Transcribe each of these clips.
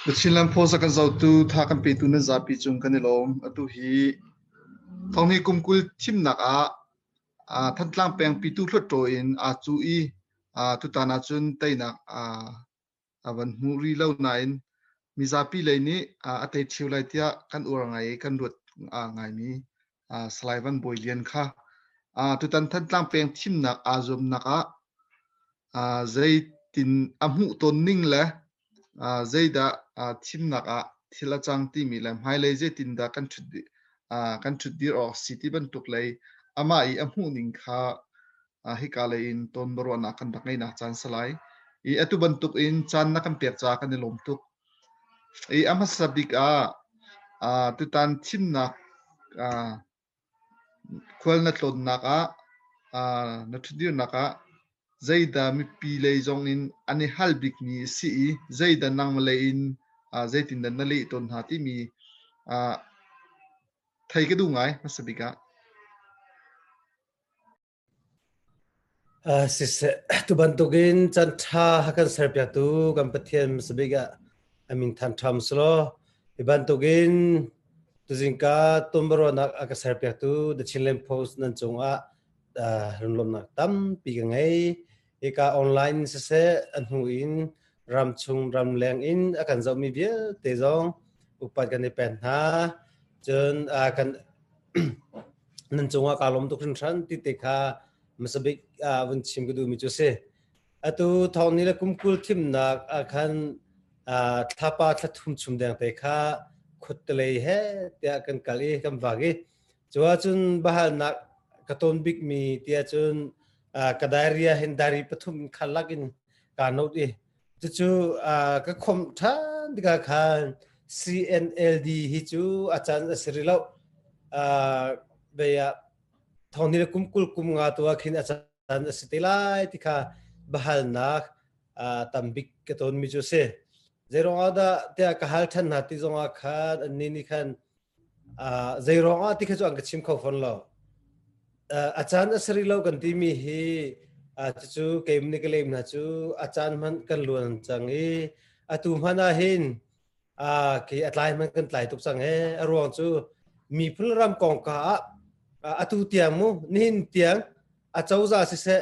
The Chinland Post a kan zohtu, tha kan petu nan zapi cung kan i lawm. Atu hi thonghnih kum 20 thimnak ah Thantlang peng Pitu Hluttaw in aa cuh i tutan ahcun teinak a van hmu rih lo nain mizapi lei nih a tei ṭheo lai tiah kan uar ngai i kan ruat ngaimi Salai Van Bawi Lian kha tutan Thantlang peng thimnak aa zuamnak ah zeitin a hmuh tawn ning le zeidah thimnak ah thil a cang timi le hmailei zeitindah kan ṭhutdir awk si ti bantuk lei amah i a hmuh ning kha hika lei in tawn biaruahnak kan rak ngeihnak caan si lai. I atu bantuk in caan na kan pek caah kan i lawm tuk. I a hmasa bik ah tutan thimnak khual na tlawnnak ah na ṭhutdirnak ah zeidah mipi lei zong in an i hal bikmi a si i zeidah nangmah lei in zeitindah na leh tawn hna timi thei ka duh ngai hmasa bik ah. Siseh, tu bantukin caan ṭha a kan serpiaktu kan Pathian hmasabik ah a min than ṭham selaw, hi bantukin tuzingka tonbiaruahnak a ka serpiaktu The Chinland Post nan cungah lunglawmhnak tampi ka ngei. Hika online siseh, a hnu in ramchung ramleng in a kan zohmi vialte zong upat kan i pek hna. Cun kan nan cungah kaa lawm tuk hringhran ti te kha hmasabik ah vun chim ka duhmi cu a si. Atu thawng ni le kum 20 thimnak ah khan thlapa thla thum chung deng te kha khuattelei he tiah kan kal i kan vak i cu ahcun bahalnak ka tawn bikmi tiah cun ka diary ah hin diary pathum in khal lak in kaa note i Cucu ka khawmh ṭhan tikah khan CNLD hi cu a can a si rih lo. Bei ah thong le kum 20 kum nga tu ah khin a can a si te lai ti kha biahalnak tambik ka tonmi cu a si. Zeiruang ah dah tiah ka hal ṭhan hna ti zongah khan annih nih khan Zeiruang ah ti kha cu an ka chim kho fawn lo. A caan a si rih lo kan timi hi cucu keim nih ka lem hna cu a caan hmanh kan luan cang i atu hmanh ah hin khi a tlai hmanh kan tlai tuk cang he. A ruang cu miphun ram kongka ah atu tiang mu nihin tiang a cozah siseh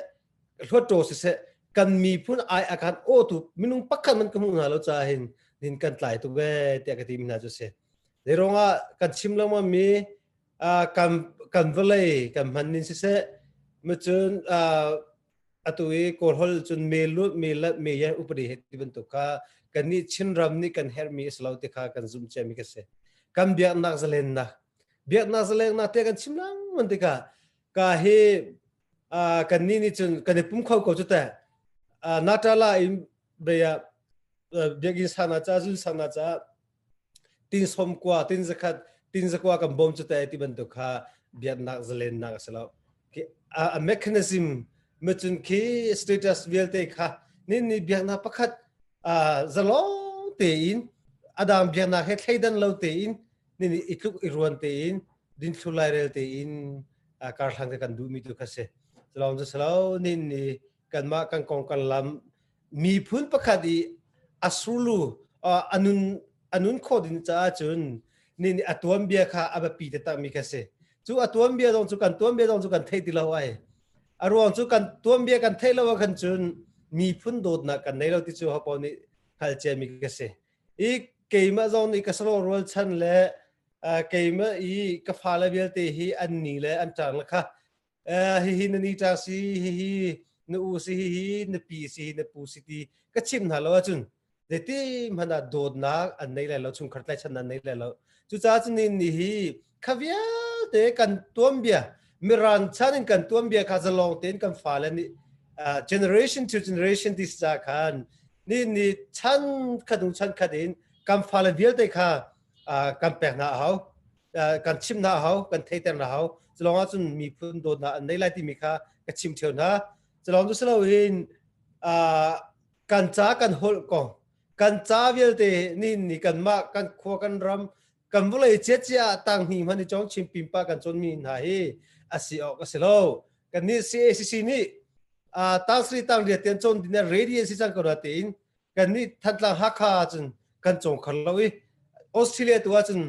hluattaw siseh kan miphun ai a kan awtu minung pakhat man ka hmuh hna lo caah hin nin kan tlai tuk ve tiah ka ti mi hna cu si. Zeiruang ah kan chim lengmang mi kan kan vawlei kan hman ning siseh macun atu i Kawlholh cun me lut me lat me yan upadi he ti bantuk kha kan nih Chinram nih kan herhmi a si lo ti kha kan zumh ciami ka si. Kan biaknak zalennak biaknak zalennak te kan chim lengmang tikah ka hi kan nih nih cun kan i pum kho ko cu teh. Natala in bia biakinn sana ca zun sana ca tin som kua tin zakhat tin zakua kan bawm cu teh ti bantuk kha biaknak zalennak a si lo. A mechanism macun khi status vialte kha nin ni biaknak pakhat zalong tein adang biaknak he thleidan lo tein nin i tluk i ruan tein dinthlu lairel tein karhlang te kan duhmi tu kha si. Culawng cu silo nin ni kanmah kan kong kan lam miphun pakhat i a surlu anun anun khawh ding caah cun nin a tuanbia kha a biapi taktakmi kha si. Cu a tuanbia zong cu kan tuanbia zong cu kan theih ti lo ai. A ruang cu kan tuanbia kan theih lo ah khan cun miphun dawtnak kan nei lo ti cu hopaoh nih hngalh ciami ka si. I keimah zong nih ka salo rualchan le keimah i ka fale vialte hi an ni le an ṭang le kha hihi na ni ṭa si hihi na u si hihi na pi si na pu si ti ka chim hna lo ahcun zeiti hmanh ah dawtnak an nei lai lo chungkhar tlaichan an nei lai lo. Cucaah cun ni ni hi kha vialte kan tuanbia Miran chan in kan tuanbia kha zalong tein kan fale nih generation to generation ti ca khan ni ni chan khat hnu chan khat in kan fale vialte kha kan pek hna a hau, kan chimh hna a hau, kan theiter hna a hau. Culawng ahcun miphun dawtnak an nei lai timi kha ka chim theo hna. Culawng cu siloin kan ca kan holh kong kan ca vialte ni ni kanmah kan khua kan ram kan vawlei ciacia tang hni hman i cawng chin pimpa kan cawnmi hna hi a si awk a si lo. Kan nih CACC nih tang sri tang riat tian cawn din ready an si cang ko na tein kan nih Thantlang Hakha cun. Kan cawng kho lo i Australia tu ahcun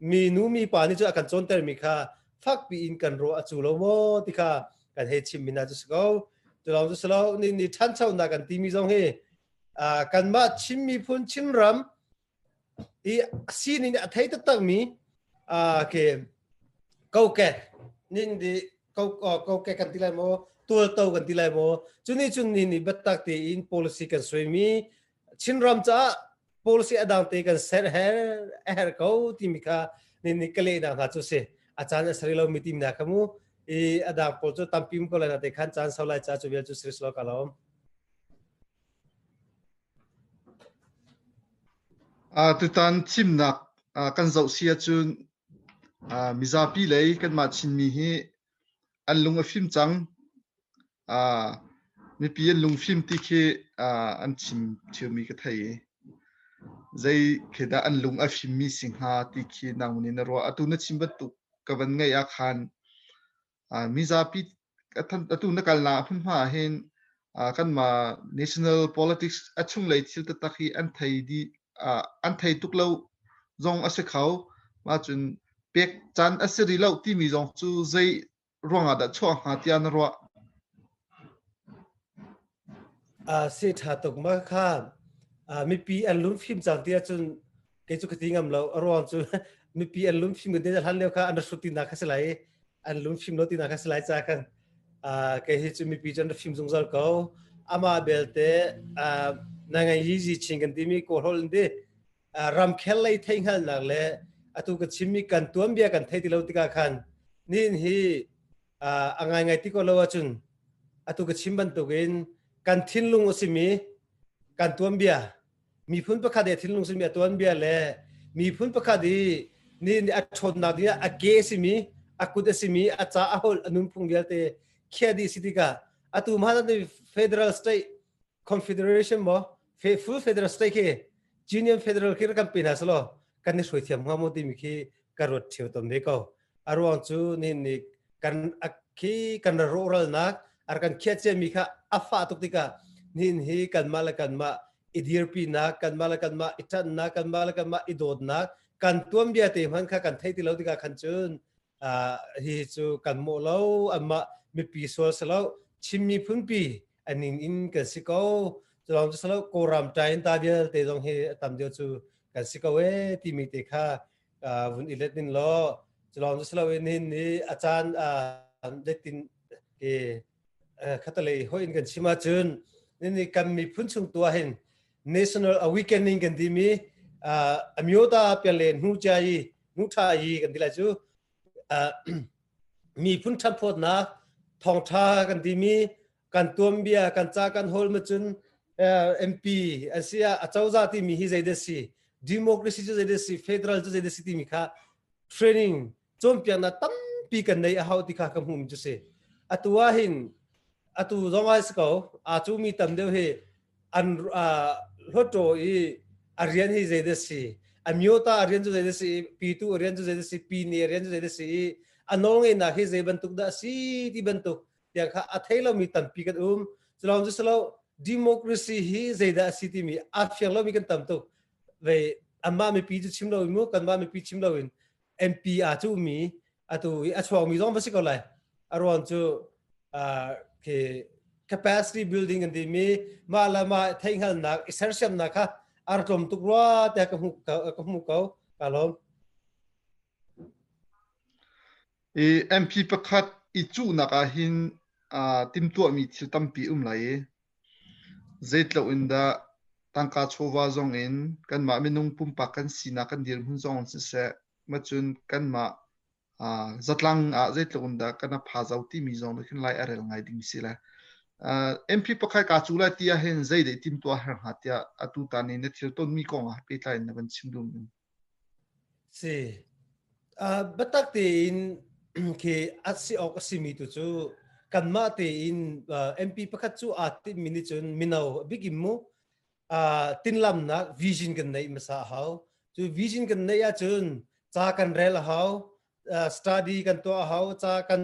mi nu mi pa nih cu a kan cawnter mi kha fakpi in kan ruah a cu lo maw ti kha kan hei chim mi hna cu si ko. Cu lawng cu si lo ni ni ṭhanchonak kan timi zong hi kanmah Chin miphun Chinram i sining a thei taktak mi ke kokek nin di kokek kan ti lai maw tualto kan ti lai maw cu nih cun ni nih biatak tein policy kan suaimi Chinram caah policy a dang te kan ser her a her ko timi kha ni ni ka lehnak hna cu si a caan a sari lomi timi hna kha mu i a dang pawl cu tampi um ko lai na te khan caan sau lai ca cu vial cu siri slo ka lawm. Tutan thimnak kan zoh si ahcun mizapi lei kanmah Chinmi hi an lung a fim cang. Mipi an lungfim ti khi an chim ṭhiomi ka thei i zei khi dah an lung a fimmi si hnga ti khi nang nih na ruah. Atu na chim bantuk ka van ngaih ah khan mizapi atu na kalnak hmunhma ah hin kanmah national politics a chunglei thil taktak hi an thei dih an thei tuk lo zong a si kho. Mah cun pek caan a si rih lo timi zong cu zei ruangah dah chuah hnga tiah na ruah? Si ṭha tuk ma kha mipi an lungfim cang ti ahcun kei cu ka ti ngam lo. A ruang cu mipi an lungfim kan ti hlan lio kha an ra hrut tinak kha si lai i an lungfim lo tinak kha si lai ca khan kei hi cu mipi cu an ra fim zungzal ko. Amah belte na ngai yi zi chin kan timi Kawl holh in ti ramkhel lei theihhngalhnak le atu ka chimmi kan tuanbia kan thei ti lo tikah khan nihin hi a ngaingai ti ko lo ahcun atu ka chim bantukin kan thinlung a simi kan tuanbia miphun pakhat i a thinlung simi a tuanbia le miphun pakhat i ni a ṭhawnnak ding a ke a simi a kut a simi a ca a holh a nunphung vialte khiah dih si tikah atu hmanh federal state confederation maw full federal state khi Union federal khi kan pe hna selaw kan i hruai thiam hnga maw timi khi ka ruat ṭheo tawn ve ko. A ruang cu nihin ni kan khi kan rawhralnak ar kan khiah ciami kha a fah tuk tikah nihin hi kanmah le kanmah i dirpinak kanmah le kanmah i ṭanhnak kanmah le kanmah i dawtnak kan tuanbia te hmanh kha kan thei ti lo tikah khan cun hi cu kan mawh lo anmah mipi sual si lo Chin miphunpi aning in kan si ko culawng cu salo Kawlram tain ta vialte zong hi a tam deuh cu kan si ko e timi te kha vun i let nin law culawng cu salo in hin ni a caan letin ke khatalei hoi in kan chim ahcun ni kan miphun chung tu ah hin national awakening kan timi amyota pian le hnu chia i hnu tha i kan ti lai cu miphun ṭhatphawtnak thawngṭha kan timi kan tuanbia kan ca kan hawl ma cun MP an si ah acozah timi hi zeidah si democracy cu zeidah si federal cu zeidah si timi kha training cawnpiaknak tampi kan nei a hau ti kha ka hmuh cu si atu ah hin atu zong ai si ko a cu mi tam deuh hi an hluttaw i a rian hi zeidah si a myota a rian cu zeidah si pitu a rian cu zeidah si pine a rian cu zeidah si i a nawlngeihnak hi zei bantuk dah si ti bantuk tiang kha a thei lomi tampi kan um culawng cu silo democracy hi zeidah a si timi a fiang lomi kan tam tuk ve anmah mipi cu chim loin mu kanmah mipi chim loin MP aa cuhmi atu i a chuakmi zong va si ko lai a ruang cu khi capacity building kan timi mah le mah theihhngalhnak i sersiamnak kha a rak tlawm tuk rua tiah ka hmu ka hmu ko ka lawm. I MP pakhat i cuhnak ah hin timtuahmi thil tampi um lai i zeitluk in dah tangka chawva zong in kanmah minung pumpak kan sinak kan dirhmun zong in siseh macun kanmah zatlang ah zeitluk in dah kan a phazo timi zong nih khin lai a rel ngai ding si le MP pakhat kaa cu lai ti ahhin zeidah timtuah her hnga tiah atu tan i na thil tonmi kong ah pehtlai in na van chim duhmi. Si. Biatak tein khi a si awk a simi tu cu kanmah tein MP pakhat cu aa timhmi nih cun mino a bik in mu tinlamnak vision kan neih hmasa a hau. Cu vision kan neih ahcun ca kan rel a hau, study kan tuah a hau, ca kan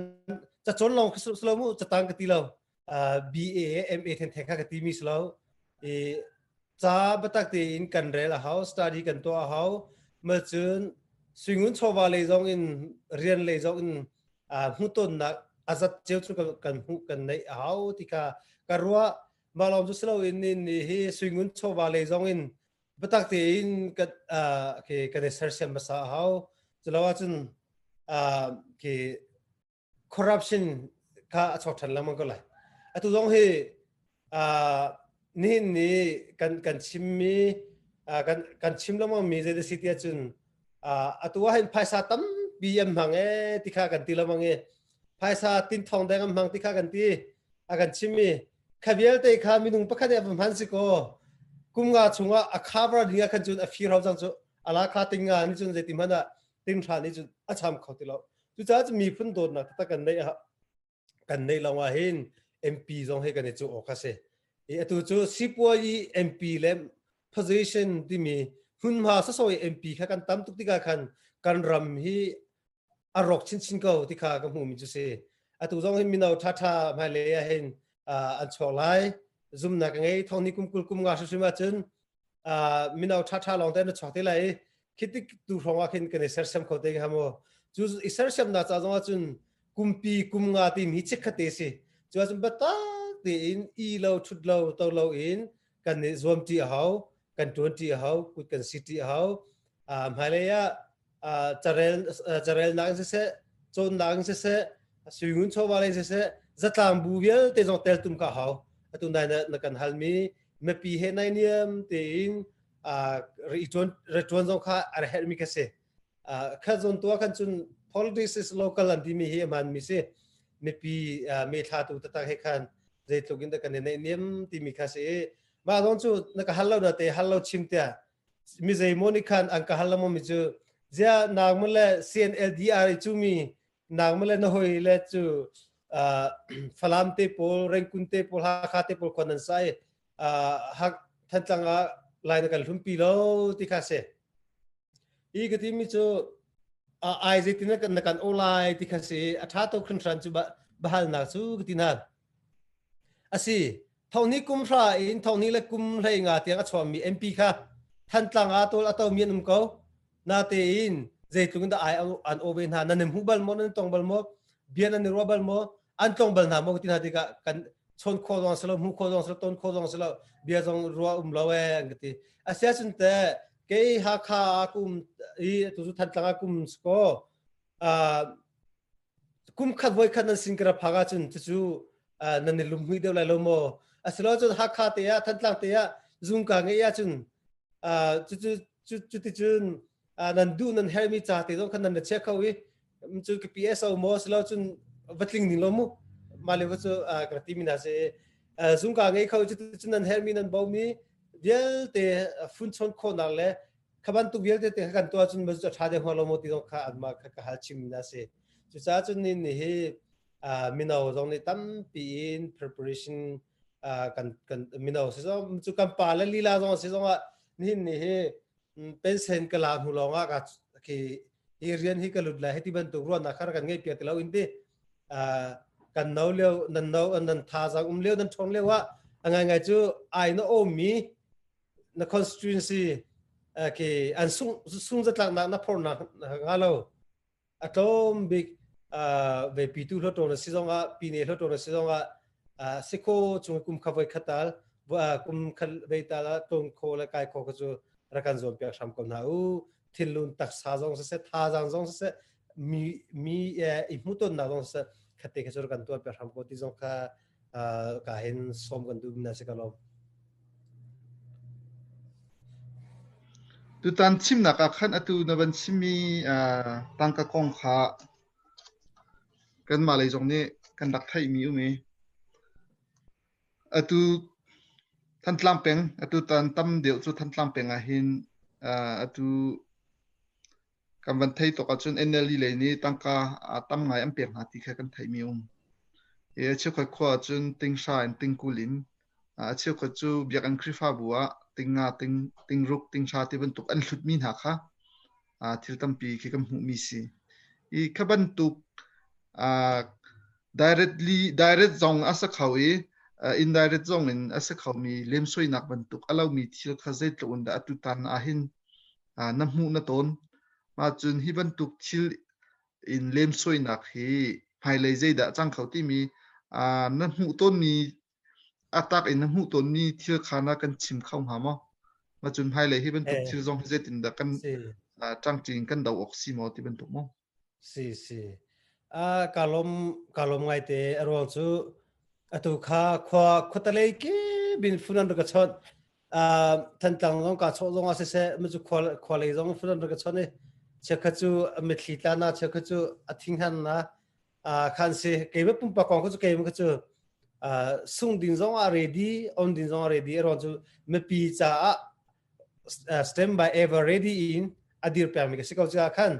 ca cawn lawng khi si lo mu, catang ka ti lo. BA, MA thengtheng kha ka timi si lo. I. Ca biatak tein kan rel a hau, study kan tuah a hau. Ma cun suingun chawva lei zong in rian lei zong in hmuhtonnak a zat ceu cu kan hmuh kan neih a hau ti kha ka ruah. Mah lawng cu si loin ni ni hi suingun chawva lei zong in biatak tein kan kan i sersiam hmasa a hau. Culo ahcun khi corruption kha a chuak ṭhan lengmang ko lai. Atu zong hi nihin ni kan kan chimmi kan kan chim lengmang mi zei si ti ahcun atu ah hin phaisa tampi an hmang e ti kha kan ti lengmang i phaisa tin thong deng an hmang ti kha kan ti a kan chimmi kha vialte kha minung pakhat nih a hman si ko kum nga chungah a cover ding ah khan cun a fir hau cang cu ala kha ting nga ni cun zeiti hmanh ah ting hra nih cun a cham kho ti lo. Cucaah cun miphun dawtnak taktak kan neih ah kan neih lawng ah hin MP zong hi kan i cuh awk a si. I atu cu sipuayi MP le position timi hmunhma sawsawh i MP kha kan tam tuk tikah khan kan ram hi a rawk chinchin ko ti kha ka hmuhmi cu si. Atu zong hin mino ṭhaṭha hmailei ah hin an chuak lai. Zumnak ka ngei. Thong ni kum 20 kum nga hrimhrim ahcun mino ṭhaṭha lawng te na chuak te lai i khi tik tu hrawng ah khin kan i sersiam kho te hnga maw? Cu i sersiamnak ca zong ah cun kumpi kum nga timi chikkhat te si. Cu ahcun biatak tein i lo ṭhut lo to lo in kan i zuam ṭi a hau, kan ṭuan ṭi a hau, kut kan si ṭi a hau. Hmailei ah carel carelnak in siseh, cawnnak in siseh, suingun chawva in siseh, zatlang bu vialte zong teltum ka hau. Atu nai na kan halmi mipi he naihniam tein ri ṭuan zong kha a herhmi kha si. Kha zawn tu ah khan cun politics is local an timi hi a hmaanmi si. Mipi me thlatu taktak he khan zeitluk in dah kan i naihniam timi kha si i mah zong cu na ka hal lo na te hal lo chim tiah mi zeimaw nih khan an ka hal lengmang mi cu ziah nang le CNLDR i cu mi nang le na hoi le cu Falam te pawl Rengkun te pawl Hakha te pawl khua nan sa i hak Thantlang ah lai na kan hlumpi lo ti kha si. I ka timi cu ai zeitin na kan na kan o lai ti kha si a tha to hrinhran cu bahalnak cu ka ti hna. Asi thongni kum hra in thongni le kum hlei nga tiang a chuahmi MP kha Thantlang ah tawl a tomi an um ko. Natein zeitluk in dah ai an aw ve hna nan hmu bal maw nan tong bal maw bia nan i ruah bal maw an tlong bal hna maw ti hna tikah kan chawn kho zong si lo hmu kho zong si lo ton kho zong si lo bia zong ruah um lo e an ka ti asia cun te kei Hakha ah kum i tu cu Thantlang ah kum ko kum khat voi khat nan sin ka ra phak ahcun cucu nan i lumhmui deuh lai lo maw asilo cun Hakha te ah Thantlang te ah zungka ngei ahcun cucu cuticun nan duh nan herhmi ca te zong khan nan ra chia kho i cu ka PSO maw silo cun va tling ning lo mu mah le cu ka ti mi hna si zungka ngei kho cuticun nan herhmi nan bomi vialte phun chawn khawhnak le kha bantuk vialte te kha kan tuah cun a ṭha deuh hnga lo maw ti zong kha anmah kha ka hal chim na si. Cucaah cun ni ni hi mino zong nih tampi in preparation kan kan mino si zong cu kan pa le lila zong si zong ah nihin ni hi pension ka la hnu lawng ah ka khi hi rian hi ka lut lai hiti bantuk ruahnak kha kan ngei piak ti lo in ti kan no lio nan no nan thazaang um lio nan ṭhawng lio ah a ngai ngai cu ai na awm mi na constituency khi an sung sung zatlaknak na phornak hnga lo a tlawm bik ve pitu hluttaw na si zongah pine hluttaw na si zongah sikho chung kum kha voi khatal kum khat vei tal ah tlon kho le kai kho cu rak kan zuam piak hram ko hna u thinlun taksa zong siseh thazaang zong siseh mi mi i hmuhtonnak zong siseh khate kha cu rak kan tuah piak hram ko ti zong kha ka hin sawm kan duh na si ka lawm. Tutan chimnak ah khan atu na van chimmi tangka kong kha kanmah lei zong nih kan rak theihmi um i atu Thantlang peng atu tan tam deuh cu Thantlang peng ah hin atu Kan van theih tuk ahcun NLD lei nih tangka tam ngai an pek hna ti kha kan theihmi um. I a cheukhat khua ahcun ting hra in ting 20 in, a cheukhat cu Biakinn Khrihfabu ah ting nga, ting, ting ruk, ting hra ti bantuk an hlutmi hna kha thil tampi khi kan hmuhmi si. I kha bantuk directly direct zong a sa kho i. Indirect zong in a si khomi lemsoinak bantuk a lomi thil kha zeitluk in dah atutan ahhin na hmuh na tawn? Mah cun hi bantuk thil in lemsoinak hi hmailei zeidah cang kho timi na hmuh tawnmi a tak in na hmuh tawnmi thil kha na kan chim kho hnga maw? Mah cun hmailei hi bantuk thil zong hi zeitindah kan ṭangṭi in kan do awk si maw ti bantuk maw? Si si. Ka lawm ka lawm ngaite a ruang cu atu kha khua khuatalei ke bin fun an rak ka chawnh. Thantlang zong ka chawh zong ah siseh mu cu khua khua lei zong fun an rak ka chawnh i chiakhat cu a mitthli tla na chiakhat cu a thinghan na khan si keimah pumpak kong cu keimah cu sung ding zong ah ready on ding zong ah ready a ruang cu mipi caah stand by ever ready in a dir pengmi ka si ko caah khan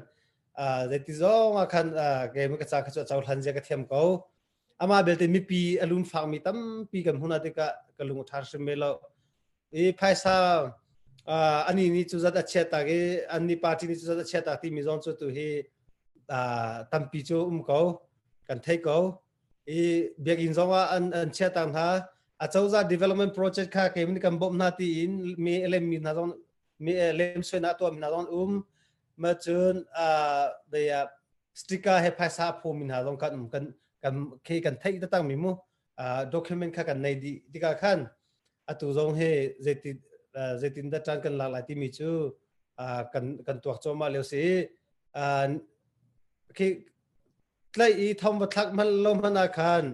zeiti zong ah khan keimah ka ca kha cu a cohlan zia ka thiam ko. Amah belte mipi a lum fakmi tampi kan hmun ah tikah ka lung a ṭha hrim ve lo. I phaisa ani nih cu zat a chiat tak i anni party nih cu zat a chiat tak timi zong cu tu hi tampi cu um ko kan thei ko. I biakinn zong ah an an chiat tak hna. A cozah development project kha keimah nih kan bawmh hna tiin mi lemmi hna zong mi lemsoi na tuahmi hna zong an um. Ma cun uh, sticker he phaisa a phawmi hna zong kan um kan kan khi kan theih taktak mi mu document kha kan nei dih tikah khan atu zong hi zeitin zeitin dah ṭan kan lak lai timi cu kan kan tuak cuahmah lio si khi tlaih i thong va thlak hmanh lo hmanh ah khan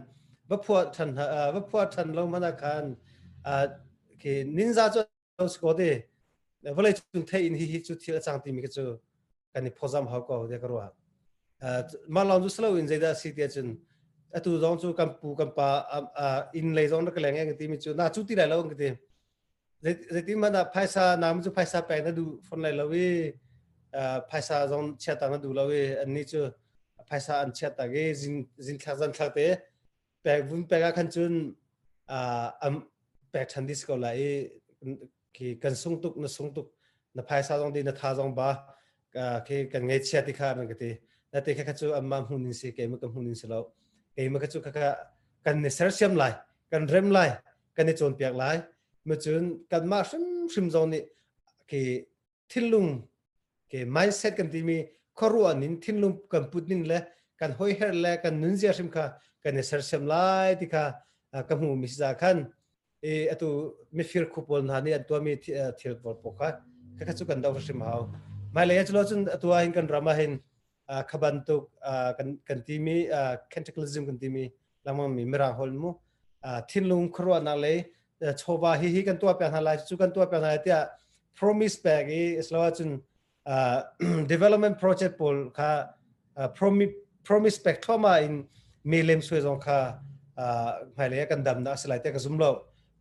va phuah ṭhan va phuah ṭhan lo hmanh ah khan khi ninza cu si ko te vawlei cung thei in hi hi cu thil a cang timi ka cu kan i phozam hau ko te ka ruah. Mah lawng cu silo in zeidah si tiah cun atu zong cu kan pu kan pa inn lei zong na ka leng eng timi cu na cu ti lai lo ka ti. Zeitin hmanh ah phaisa nam cu phaisa pek na duh fon lai lo i phaisa zong chiata na duh lo i annih cu phaisa an chiat tak i zin zin thlak zan thlak te pek vun pek ah khan cun am pek ṭhan dih si ko lai i khi kan sung tuk na sung tuk na phaisa zong di na tha zong ba khi kan ngaihchia ti kha an ka ti na te kha kha cu amma hmun in si keimah ka hmun in si lo keimah kha cu kha kha kan ni sersiam lai kan rem lai kan i cawnpiak lai ma cun kanmah hrimhrim zong nih khi thinlung ke mindset kan timi khuaruah ning thinlung kan put ning le kan hoiher le kan nunzia hrim kha kan i sersiam lai ti kha ka hmu mi si khan e atu mifir khu pawl hna nih an tuahmi thil pawl pawl kha kha cu kan do hrim hau hmailei ah cun atu ah hin kan ram ah hin kha bantuk kan kan timi Catholicism kan timi lengmang mi mirang hol mu thinlung khuaruahnak lei chawva hi hi kan tuah piak hna lai cu kan tuah piak hna lai tiah promise pek i aslo ahcun development project pawl kha promise pek thluahmah in mi lem suai zong kha hmailei ah kan damnak a si lai tiah ka zum lo.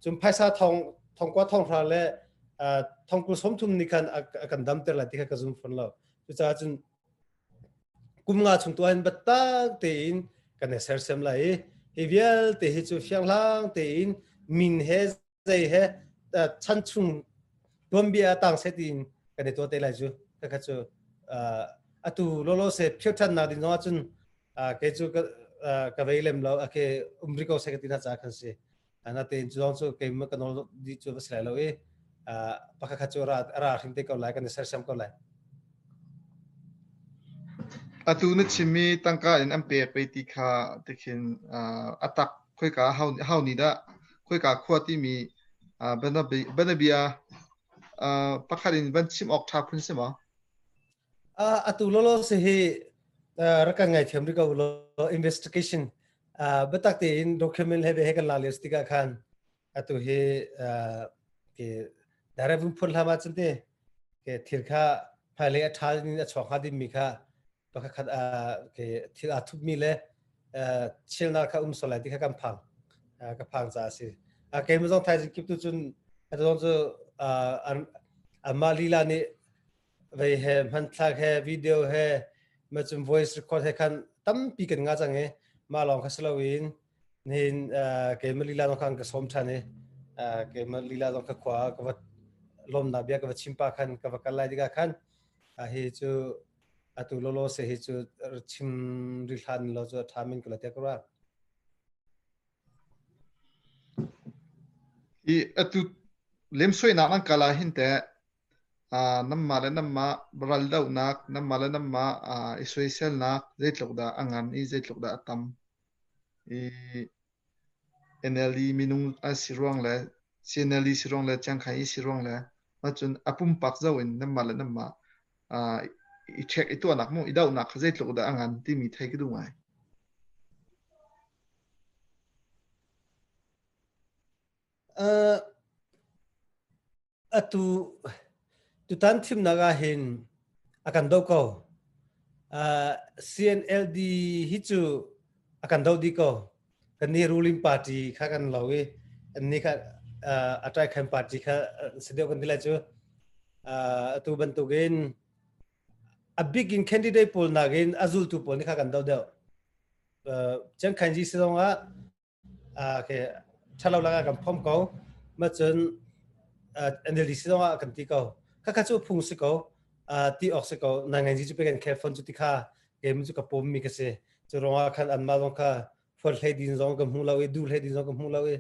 Cun phaisa thong thongkua thonghra le thongkul 30 nih khan a kan damter lai ti kha ka zum fawn lo. Cucaah cun kum nga chung tu ahhin biatak tein kan i sersiam lai i hi vialte hi cu fianghlang tein min he zei he chan chung tuanbia tang se tiin kan i tuah te lai cu kha cu atu lolo se phio than nak ding zong ahcun kei cu ka vei lem lo ake umri ko se ka ti na ca khan si. Natein cu zong cu keimah ka nawl dih cu va si lai lo i pakhat khat cu ra ra hrim te ko lai kan i sersiam ko lai. Atu na chimmi tangka in an pek ve ti kha tikhin a tak khoika hau hau nih dah khoika khua timi banabia pakhat in van chim awk ṭha phun si maw? Atu lolo si hi rak kan ngaithiam rih ko law investigation biatak tein document he he kan la lio tikah khan atu hi ke direct vun phun hlam ahcun te ke thil kha hmailei a ṭha in a chuak hnga dingmi kha pakhat khat ke thil aa thupmi le chilnak kha um sual lai ti kha kan phang ka phang caah a si. Keimah zong thaizing kip tu cun atu zong cu anmah lila nih vei he hmanthlak he video he ma cun voice record he khan tampi kan nga cang i mah lawng kha si loin nihin keimah lila zong khan ka sawm ṭhan i keimah lila zong kha khua ka va lawmnak bia ka va chim pah khan ka va kal lai tikah khan hi cu atu lolo se hi cu chim ri hlan lo cu a ṭha men ko la tiah ka ruah. Hi atu lemsoinak nan kal ah hin teh nanmah le nanmah ral dohnak, nanmah le nanmah i soiselnak zeitluk dah a ngan i zeitluk dah a tam. I NLD minung an si ruang le CNLD si ruang le Chiangkhai i si ruang le macun a pumpak zoh in nanmah le nanmah i check i tuahnak mu i dohnak kha zeitluk dah a ngan timi thei ka duh ngai. Uh, atu tutan thimnak ah hin a kan do ko. Uh, CNLD hi cu a kan do di ko. Kan ni ruling party kha kan lo i an ni kha uh, a tai khan party kha si deuh kan ti lai cu. Uh, atu bantukin a big in candidate pawl nakin a zultu pawl nih kha kan do deuh. Uh, Chiang Kai si zong ah okay ṭhalo lakah kan phom ko ma cun NLD si zongah kan ti ko khakha cu phung si ko ti awk si ko na ngai cu pe kan khel phone cu ti kha game cu ka pom mi ka si cu rongah khan anmah zong kha fual hlei din zong ka hmu lo i du hlei din zong ka hmu lo i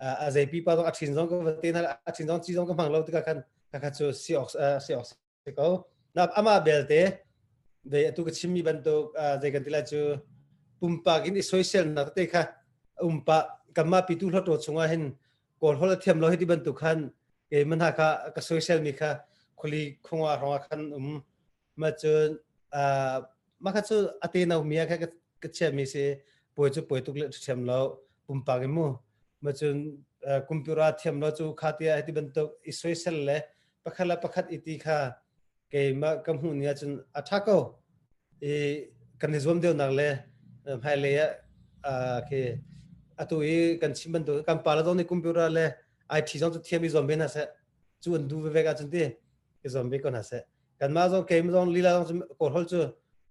a zei pipa zong a ṭhin zong ka va te hna a ṭhin zong ci zong ka hmang lo tikah khan khakha cu si awk si awk si ko. Na amah belte ve atu ka chimmi bantuk zei kan ti lai cu pumpak in i soiselnak te kha umpa kanmah pitu hluttaw chungah hin kawl holh a thiam lo hi ti bantuk khan ke man ha kha ka soisel mi kha khuli khungah hrawngah khan um ma cun ma kha cu ate no mi kha ka chia mi si poi cu poi tuk le thiam lo pumpak in mu ma cun computer thiam lo cu kha tia ti bantuk i soisel le pakhat le pakhat i ti kha keimah ka hmuh ni ahcun a ṭha ko i kan i zuam deuhnak le hmailei ah khi atu i kan chim bantuk kan pa le zong nih computer le IT zong cu thiam i zuam ve hna seh cu an duh vevek ahcun ti i zuam ve ko hna seh kanmah zong keimah zong lila zong cu kawl holh cu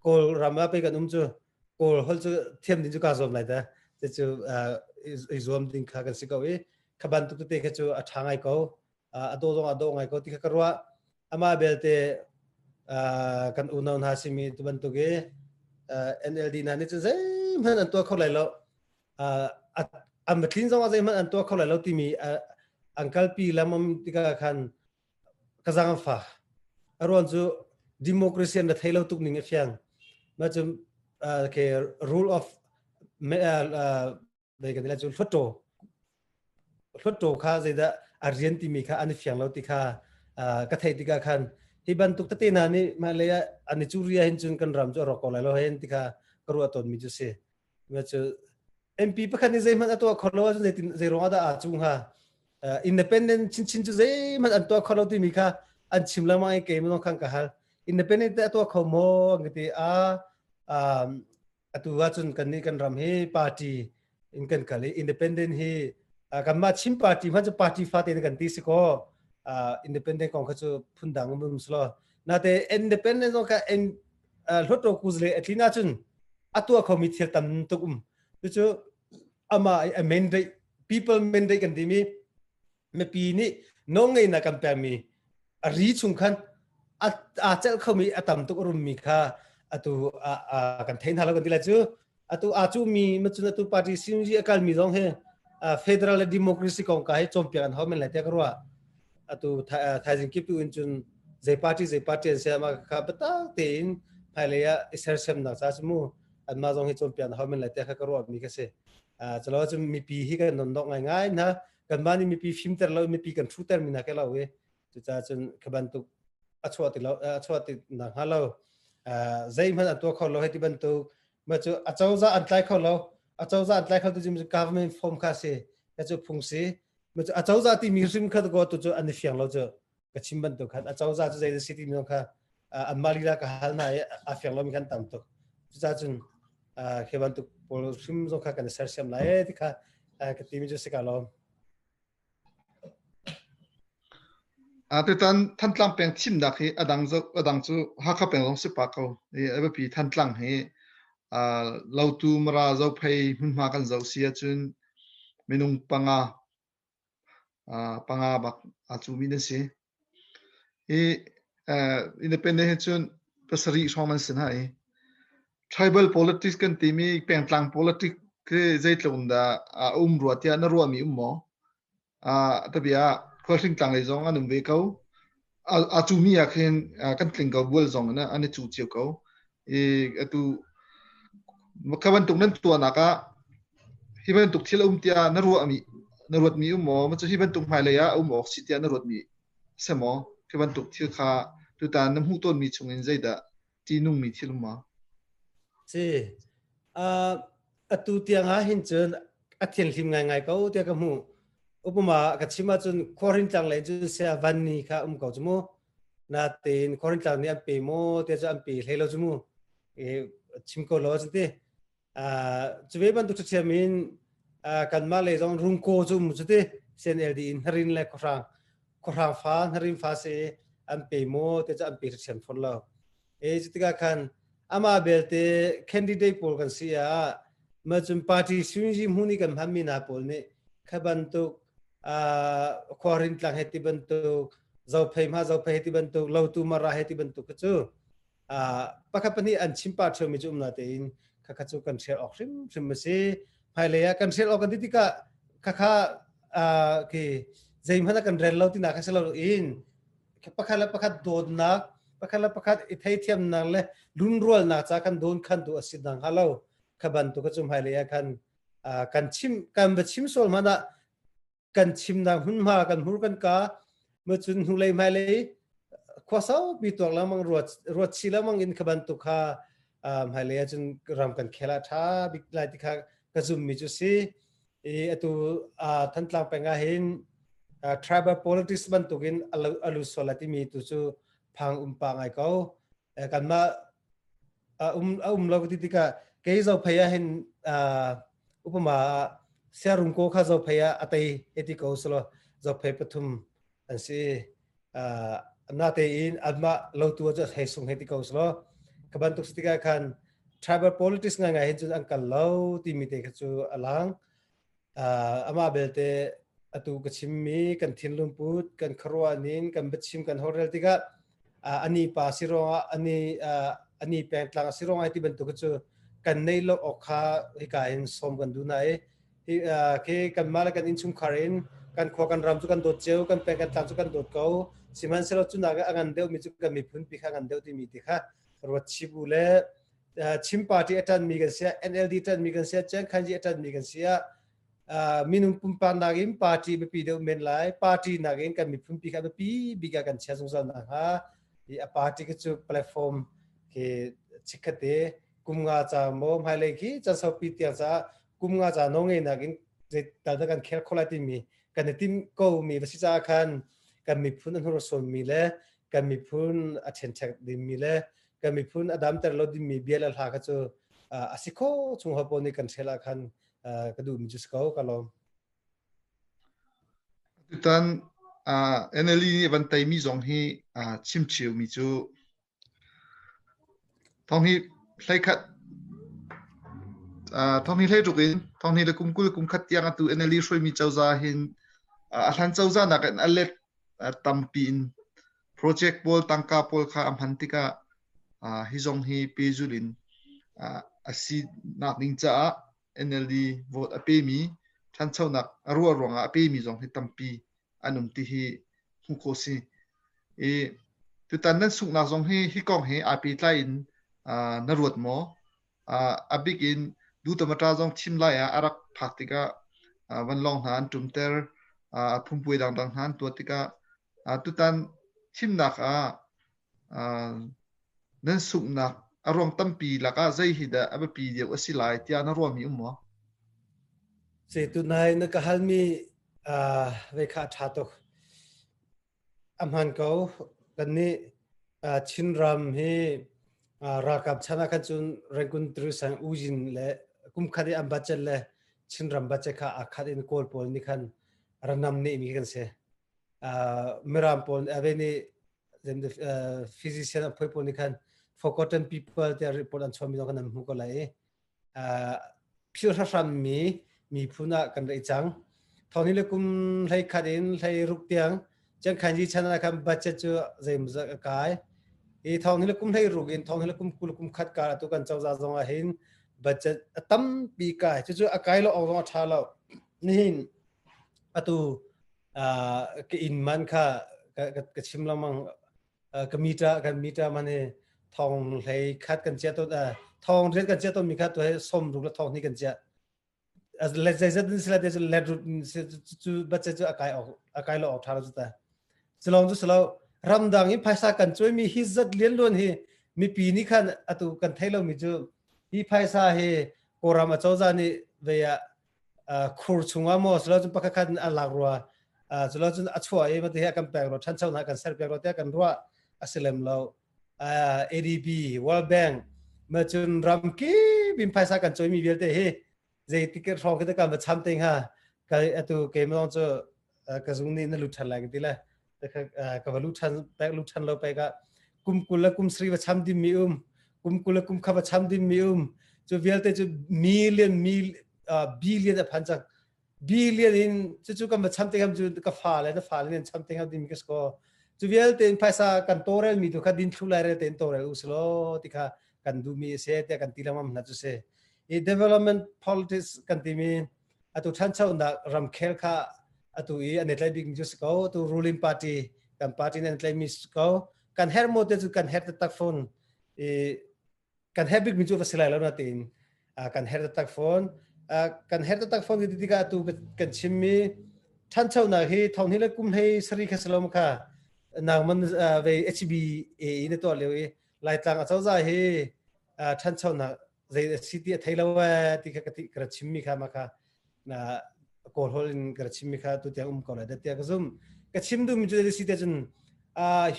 kawl ram ah pei kan um cu kawl holh cu thiam ding cu kaa zuam lai ta cu i zuam ding kha kan si ko i kha bantuk tete kha cu a ṭha ngai ko a daw zong a daw ngai ko ti kha ka ruah amah belte kan unau hna simi tu bantuk i NLD hna nih cun zeihmanh an tuah kho lai lo an tlin zong ah zeihmanh an tuah kho lai lo timi an kalpi lamam tikah khan ka zang an fa a ruang cu democracy an thei lo tuk ning a fiang ma cu ke rule of dei kan ti cu hluttaw hluttaw kha zeidah a rian timi kha an i fiang lo ti kha ka theih tikah khan hi bantuk tete hna nih hmailei ah an i curia hin cun kan ram cu a rawk ko lai lo hen ti kha ka ruah tawnmi cu si cu MP pakhat nih zeihmanh a tuah kho lo ahcun zeitin zei ruangah dah aa cu hnga independent chinchin cu zeihmanh an tuah kho lo timi kha an chim lengmang i keimah zong khan ka hal independent te a tuah kho maw an ka ti a atu ahcun kannih kan ram hi party in kan kal i independent hi kanmah Chin party hmanh cu party fate in kan ti si kaw independent kong kha cu phundang um silo nate independent zong kha hluttaw kuzle a tlin ahcun a tuah khomi thil tam tuk um cucu amah a mandate people mandate kan timi mipi nih nawlngeihnak kan pekmi a ri chung khan aa celh khomi a tam tuk a rummi kha atu kan thei hna lo kan ti lai cu atu aa cuhmi macun atu party CNG a kalmi zong hi federal le democracy kong ka hi cawnpiak an hau men lai tiah ka ruah atu thaizing kip tu in cun zei party zei party an si ma kha biatak tein hmailei ah i sersiamnak ca cu mu anmah zong hi cawnpiak an hau men lai tiah kha ka ruah mi ka si calo cun mipi hi kan nondok ngaingai hna kanmah nih mipi fimter lo mipi kan thuter mi hna ke lo i cucaah cun kha bantuk a chuah ti lo a chuah ti nak hnga lo zeihmanh an tuah kho lo hei ti bantuk ma cu a cozah an tlai kho lo a cozah an tlai kho tu cu government form kha si ka cu phung si ma cu a cozah ti mi hrim kha ko tu cu an i fiang lo cu ka chim bantuk khan a cozah cu zei si ti mi kha anmah lila ka hal hna i a fiang lomi khan tam tuk cucaah cun khi bantuk pawl hrim zong kha kan i sersiam lai ti kha ka timi cu si ka lawm Tutan Thantlang peng thimnak hi a dang a dang cu Hakha peng zong si pah ko. I a biapi Thantlang hi Lautu Mara Zophei hmunhma kan zoh si ahcun minung panga panga bak aa cuhmi nan si. Hi independent hi cun pasarih hrawng nan si hna i tribal politics kan timi pengtlang politics khi zeitluk in dah a um rua tiah na ruahmi um maw? Tabia khualhring tlang lei zong an um ve ko. A cumi ah khin kan tling ko bual zong in an i cu cio ko. I atu kha bantuk nan tuahnak ah hi bantuk thil a um tiah na ruahmi na ruatmi um maw? Macu hi bantuk hmailei ah a um awk si tiah na ruatmi si maw? Khi bantuk thil kha tutan na hmuh tawnmi chungin zeidah ṭihnungmi thil um maw? Si. Uh, atu tiang ah hin cun a thianghlim ngaingai ko tiah ka hmuh. Upama ka chim ahcun khuahrin tlang lei cun sia vanni kha um ko cu mu. Natein khuahrin tlang nih an pe maw tiah cu an pe hlei lo cu mu. E, chim ko lo cun ti. Cu ve bantuk ṭhiam in kanmah lei zong rungko cu um cu ti CNLD in hnarin le khuahrang khuahrang fa hnarin fa si an pe maw te cu an pe ṭhiam fawn lo. E cu tikah khan amah belte candidate pawl kan si ah ma cun party sunji hmun i kan hmanmi hna pawl nih kha bantuk khuarin tlang he ti bantuk zophei ma zophei he ti bantuk lotu mara he ti bantuk cu pakhat pahnih an chim pa ṭheo mi cu um na tein khakha cu kan hrial awk hrimhrim a si. Hmailei ah kan hrial awk kan ti tikah khakha khi zeihmanh ah kan rel lo tinak kha si lo in pakhat le pakhat dawtnak pakhat le pakhat i theithiamnak le lunrualnak ca kan dawn khan tu a si dang hnga lo. Kha bantuk cu hmailei ah khan kan chim kan va chim sual hmanh ah kan chimnak hmunhma kan hmur kan ka ma cun hnulei hmailei khua saupi tuak lengmang ruat ruat chi lengmang in kha bantuk kha hmailei ahcun ram kan khel ah tha bik lai ti kha ka zum mi cu si. I atu Thantlang peng ah hin tribal politics bantukin alu sual lai timi tu cu phang um pa ngai ko. Kanmah a um a um lo ti tikah kei zophei ah hin upama siarung ko kha zophei ah a tei eti ko selo zophei pathum an si. Na tein anmah lotu cu hei sung hei ti ko selo ka bantuk si tikah khan tribal politics ngai ngai hin cun an kal lo timi te kha cu a lang. Amah belte atu ka chimmi kan thinlung put kan khuaruah ning kan biachim kan holhrel tikah ani pa si ruangah ani ani pengtlang si ruangah ti bantuk cu kan nei lo awk kha hika hin sawm kan duh na i hi khi kanmah le kan innchungkhar in kan khua kan ram cu kan dawt cio, kan peng kan tlang cu kan dawt ko. Sihmanhsehlaw cu nak a ngan deuh mi cu kan miphun pi kha ngan deuh timi ti kha ruat chih bu le Chin party a ṭanmi kan si ah, NLD ṭanmi kan si ah, Ciankhanji a ṭanmi kan si ah, minung pumpak nakin party biapi deuh men lai, party nakin kan miphun pi kha biapi bik ah kan chia zungzal nakhnga i a party khi cu platform khi chikkhatte kum nga ca maw hmailei khi caan saupi tiang caah kum nga ca no ngei nakin zei tal dah kan khel kho lai timi kan i tim ko mi va si caah khan kan miphun a hnursawnmi le kan miphun a ṭhenṭhek dingmi le kan miphun a damter lo dingmi bia le hla kha cu a si kho chung haw pawl nih kan ṭhel ah khan ka duhmi cu si ko. Ka lawm. Tutan NLD nih van teimi zong hi chim chiomi cu thong hi hleikhat thong hi hleiruk in thong hi le kum 20 kum khat tiang atu NLD hruaimi cozah hin a hlan cozah nak in a let tampi in project pawl tangka pawl kha a hman tikah hi zong hi pehzulh in a si nak ding caah NLD vote a pemi ṭhanchonak a ruah ruangah a pemi zong hi tampi an um ti hi hmuh khawh si. I tutan nan sunghnak zong hi hi kong he aa pehtlai in na ruat maw? A bik in Dutamata zong thim lai ah a rak phak tikah vanlawng hna an ṭumter, phungpuai dangdang hna an tuah tikah tutan thimnak ah nan sunghnak a ruang tampi lakah zei hi dah a biapi deuh a si lai tiah na ruahmi um maw? Si tunai na ka halmi vei kha a ṭha tuk. A hmaan ko. Kannih Chinram hi ralkap chan ah khan cun Rangoon Terusang Ujin le kum khat i an budget le Chinram budget kha aa khat in Kawl pawl nih khan ranam nehmi kan si. Mirang pawl ave nih physician a phoi pawl nih khan forgotten people tiah report an chuahmi zong khan nan hmuh ko lai i phil hrammi miphun ah kan rei cang. Thawng le kum hlei khat in hlei ruk tiang Chiangkhanji chan ah khan budget cu zeimawzat a kai. I thawng le kum hlei ruk in thawng le kum 20 kum khat kar atu kan cozah zong ah hin budget a tampi kai. Cucu a kai lo awk zong a ṭha lo. Nihin atu Ka inn man kha ka chim lengmang. Ka meter kan meter man hi thong hlei khat kan chia ton thong riat kan chia ton mi kha tu he som ruk le thong ni kan chia. Le zeizat in sila te cu let rut cu bace cu akai ok akai lo ok tha lo cu ta. Silong cu silo ramdang in phaisa kan cuai mi hi zat lian luan hi mipi nih khan atu kan thei lo mi cu hi phaisa hi Kawlram acozah nih ve ah khur chungah maw silo cun pakhat khat a lak rua culo cun a chuah i mate hi a kan pek rua ṭhanchonak kan ser piak rua tiah kan ruah a si lem lo. ADB World Bank ma cun ramkip in phaisa kan coimi vialte hi zeitik hrawng khi kan va cham te hnga ka atu keimah cu ka zung nih na lut ṭhan lai ka ti le ka va lu ṭhan pek lu ṭhan lo pek ah kum 20 le kum 30 va cham dim mi um kum 20 le kum kha va cham dim mi um cu vialte cu million mil billion a phan cang. Billion in cucu kan va cham te kam cu ka fa le na fa le nan cham te kam ding mi ka ko. Cu vialte in phaisa kan tawrel mi tu kha din thlu lai rel te in tawrel u silo ti kha kan duh mi se te kan ti lamam na cu se. I development politics kan ti mi atu ṭhanchonak ramkhel kha atu i an i tlaih bik mi cu si ko. Atu ruling party kan party nih an tlaih mi si ko. Kan herh mo te cu kan herh taktak fawn i kan herh bik mi cu va si lai lo na tiin kan herh taktak fawn. Kan herh taktak fawn ti tikah atu kan chim mi ṭhanchonak hi thong hi le kum hlei sari kha salom kha nangman ve HBA in tuah lio i Laitlang acozah hi ṭhanchonak zei a si ti a thei lo ee ti kha ka ti ka chim mi kha ma kha na kawl hol in ka chim mi kha tu tiang um ko lai da tiah ka zum. Ka chim duh mi cu si te cun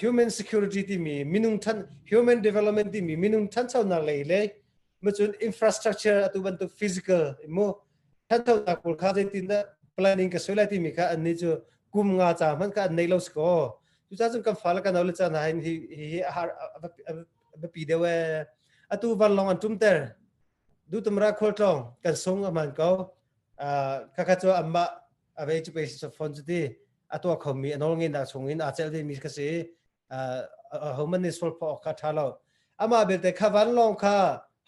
human security timi minung than human development timi minung thanchonak lei le ma cun infrastructure atu bantuk physical mu thanchonak pawl kha zeitin dah planning ka soi lai timi kha an ni cu kum nga ca hmanh kha an nei lo si ko. Cucaah cun kan fale kan le caan ha hin hi hi a har a biapi deuh ee. Atu vanlawng an ṭumter. Duhtumra khualtlawng kan sung a hmaan ko. Khakha cu anmah a vei cu pei phone cu ti a tuah khomi a nawl ngeihnak chungin aa celh vemi ka si. Ahohmanh nih sual phawh awk kha ṭha lo. Amah belte kha vanlawng kha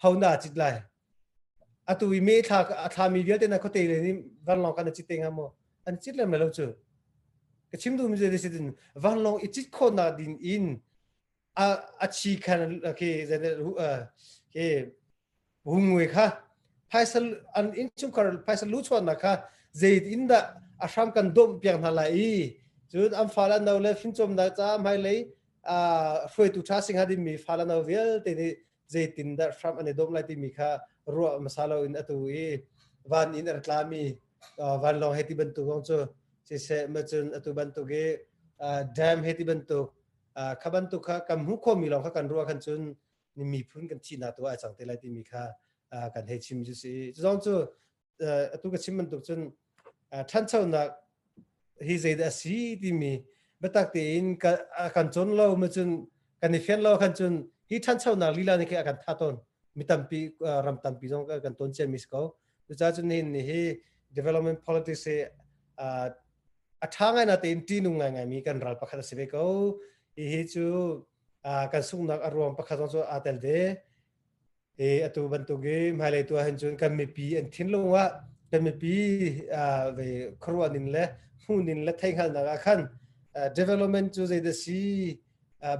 ho na cit lai? Atu i me thla a thlami vialte na khuate le nih vanlawng kan cit te hnga maw? An cit lem lo cu. Ka chim duhmi cu si tin vanlawng i cit khawhnak ding in a a chi khan khi khi hungwe kha phaisa an innchungkhar phaisa lu chuahnak kha zei in dah a hram kan dawmh piak hna lai i cun an fale an no le fimcawmnak caah hmailei hruaitu ṭha sing hnga dingmi fale no vialte nih zeitin dah hram an i dawmh lai timi kha ruah hmasa lo in atu i van in a ra tlami vanlawng he ti bantuk zong cu siseh ma cun atu bantuk i dam he ti bantuk kha bantuk kha kan hmuh khawhmi lawng kha kan ruah khan cun miphun kan thihnak tu ai cang te lai timi kha kan hei chim cu si. Cu zong cu atu ka chim bantuk cun ṭhanchonak hi zeidah a si timi biatak tein kan cawn lo ma cun kan i fian lo khan cun hi ṭhanchonak lila nih khi a kan tha tawn. Mi tampi ram tampi zong kan tawn ciami si ko. Cucaah cun nihin ni hi development politics hi a ṭha ngai na tein ṭihnung ngaingaimi kan ral pakhat a si ve ko. Hihi cu kan sunghnak a ruang pakhat zong cu aa tel ve. I atu bantuk i hmailei tu ahhin cun kan mipi an thinlung ah kan mipi ve khuaruah ning le hmuh ning le theihhngalhnak ah khan development cu zeidah si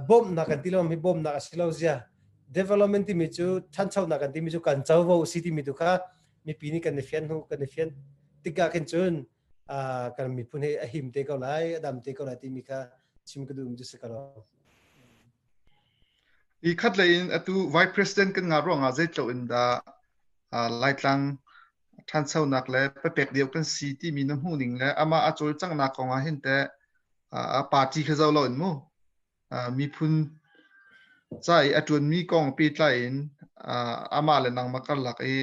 bawmhnak kan ti lo mi bawmhnak a si lo zia development timi cu ṭhanchonak kan timi cu kan covo si timi tu kha mipi nih kan i fian hnu kan i fian tikah khin cun kan miphun hi a him te ko lai a dam te ko lai timi kha chim ka duh mi cu si ko lo. I khat lei in atu Vice President kan ngah ruangah zeitluk in dah Laitlang ṭhanchonak le papek deuh kan si timi na hmuh ning le amah a cawlcanghnak kong ah hin teh a party kha zoh lo in mu miphun ca i a ṭuanmi kong pehtlai in amah le nangmah karlak i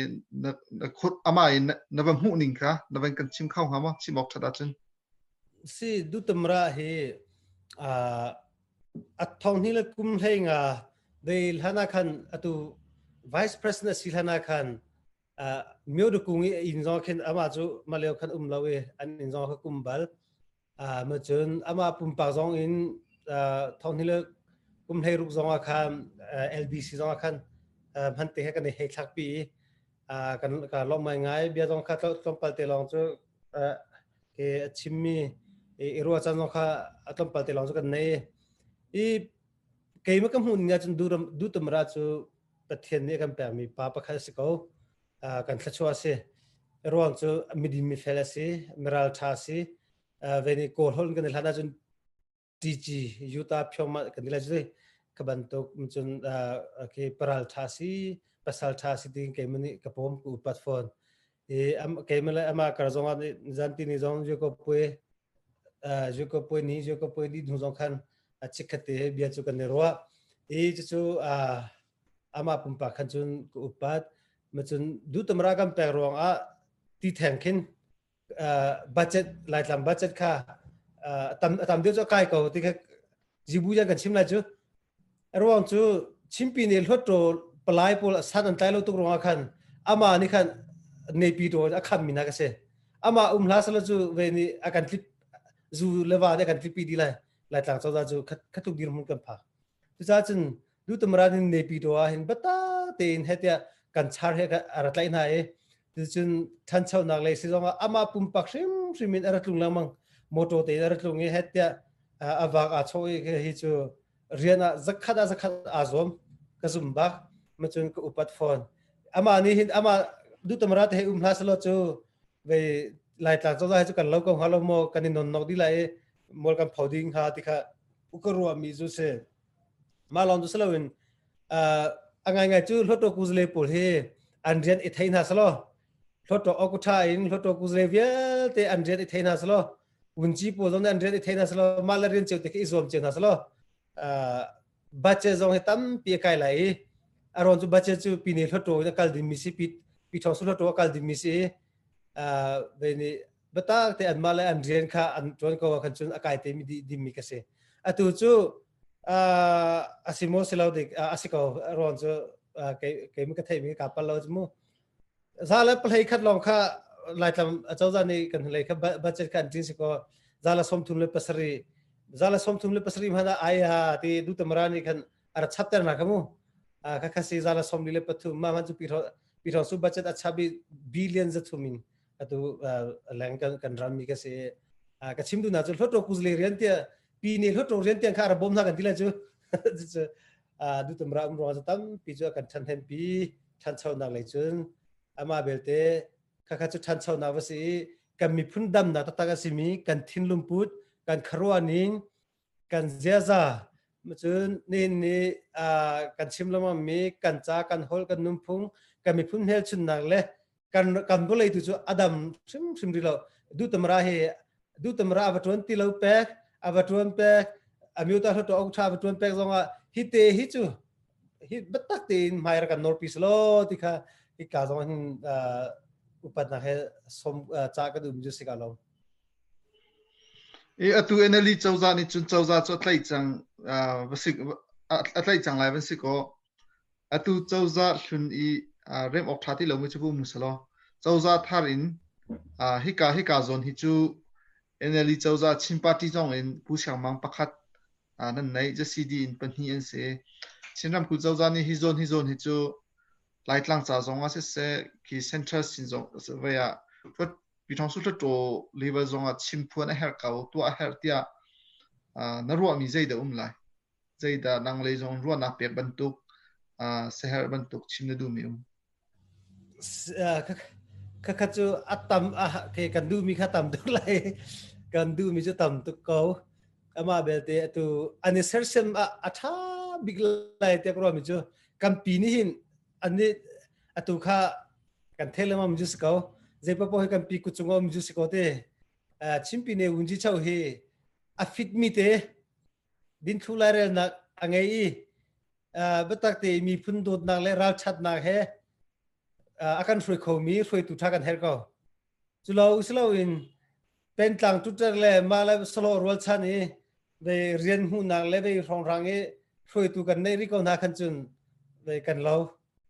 na khut amah in na va hmuh ning kha na van kan chim kho hnga maw? Chim awk ṭhat ahcun. Si dutamra hi a thong hnih le kum hlei nga dei hlan ah khan atu vice president si hlan ah khan myo kung i inn zong khin amah cu maleo khan um lo i an inn zong kha kum bal. Ma cun amah pumpak zong in thong hnih le kum hlei ruk zong ah khan LBC zong ah khan hman te he kan i hei thlak pi i kan ka lawm ngai ngai. Bia zong kha tlawmpal te lawng cu ke a chimmi. I ruah caan zong kha a tlawmpal te lawng cu kan nei. I keimah ka hmuh ning ahcun dutumra cu Pathian nih a kan pekmi pa pakhat a si ko. Kan thluachuah a si. Ruang cu midin mifel a si, miral ṭha a si. Ve nih Kawl holh in kan i hlan ahcun TG Utah Phyongmah kan ti lai cu ka bantuk cun khi paral ṭha si pasal ṭha si tiin keimah nih ka pawm ka upat fawn i keimah le amah kar zong ah zanti ni zong Jacob pui Jacob pui ni Jacob pui ni hnu zong khan chikkhat te bia cu kan i ruah i cucu amah pumpak khan cun ka upat macun dutamra kan pek ruang ah ti theng khin budget Laitlang budget kha tam tam deuh cu a kai ko ti kha zibu jan kan chim lai cu ruang cu chimpi nih hluattaw palai pawl san an tlai lo tuk ruangah khan ama nih khan nepi to a kham mi na ka si ama um hla sala cu ve nih a kan tlip zu le va nih a kan tlipi di lai Laitlang cozah cu khatuk dirhmun kan phak. Cucaah cun Dutumran in Naypyidaw ah hin biatak tein he tiah kan char he a ra tlaih hna i cucun ṭhanchonak lei si zongah amah pumpak hrimhrim in a ra tlung lengmang. Motor tein a ra tlung i he tiah a vak aa chawh i hi cu rian ah zakhat ah zakhat aa zuam ka zum bak macun ka upat fawn. Amah nih hin amah Dutumra te he um hlah selaw cu vei Laitlang cozah he cu kan lo ko hnga lo maw kan i nonnok dih lai i mual kan pho ding hnga ti kha ka ruahmi cu si. Mah lawng cu si loin a ngaingai cu Hluttaw kuzale pawl hi an rian i thei hna selaw Hluttaw awkutha in Hluttaw kuzale vialte an rian i thei hna selaw vunci pawl zong nih an rian i thei hna selaw mah le rian cio te khi i zuam cio hna selaw budget zong hi tampi a kai lai i a rawn cu budget cu pine Hluttaw in a kal dingmi si pi thawng su Hluttaw a kal dingmi si i ve nih biatak te anmah le an rian kha an ṭuan ko ah khan cun a kai te mi dingmi ka si. Atu cu a si maw si lo dik a si ko rawn cu kei ka theimi ka pal lo cu mu. Za le palhei khat lawng kha Laitlam acozah nih kan lei kha budget kha an ṭin si ko za le 37 za le 37 hmanh ah ai ha ti dutamara nih khan a ra chapter na kha mu kha kha si za le 43 ma man cu pi su budget a chap i billion za thum in atu leng kan kan ram mi ka si ka chim du na cu hlotro kuzle rian tia pi ne hlotro rian tiang kha ra bom na kan ti la cu cu du tum ra um ro chu tam pi chu kan than hem pi than chau nak lei cun ama belte kha kha chu than chau na va si kan miphun dam na taktak a si mi kan thinlung put kan kharua ning kan ziaza cun nihin ni kan chim lengmang mi kan ca kan holh kan nunphung kan miphun hmelchunnak le kan kan vawlei tu cu a dam hrimhrim rih lo. Dutamra hi dutamra a va tuan ti lo pek a va tuan pek amyuta hluttaw ong tha va tuan pek zongah hi te hi cu hi biatak tein hmai rak kan nawr pi selaw ti kha hi ka zong hin upatnak he som ca ka duh mi cu si ka lo. I atu NLD cozah nih cun cozah cu a tlaih cang a tlaih cang lai van si kaw atu cozah hlun i rem awk ṭha ti lomi cu um selaw cozah thar in hika hika zawn hi cu NLD cozah Chin party zong in Pu Siang Mang pakhat nan neih ZCD in pahnih an si. Chin ramkulh cozah nih hi zawn hi zawn hi cu Laitlang ca zong ah siseh khi central sin zong vei ah Pyiṭhawngsu Hluttaw level zongah chimphuan a herh ko, tuah a herh tiah na ruahmi zeidah um lai? Zeidah nang lei zong ruahnak pek bantuk, siaherh bantuk chim na duhmi um? Khakha cu a tam ke kan duhmi kha tam tuk lai. Kan duhmi cu tam tuk ko. Amah belte atu an i sersiam ah a ṭha bik lai tiah ka ruahmi cu kan pi nih hin an nih atu kha kan thei lengmang mi cu si ko. Zeipapoh hi kan pi kut cung um cu si ko te. Chimpi ne wunji chau hi a fit mi te dinthlu lairelnak a ngei i biatak te miphun dawtnak le ralchatnak he a kan hruai khomi hruaitu ṭha kan herh ko. Culo siloin pentlang tutter le mah le salo rualchan i ve rian hmuhnak le ve hrawnghrang i hruaitu kan neih rih ko hna khan cun ve kan lo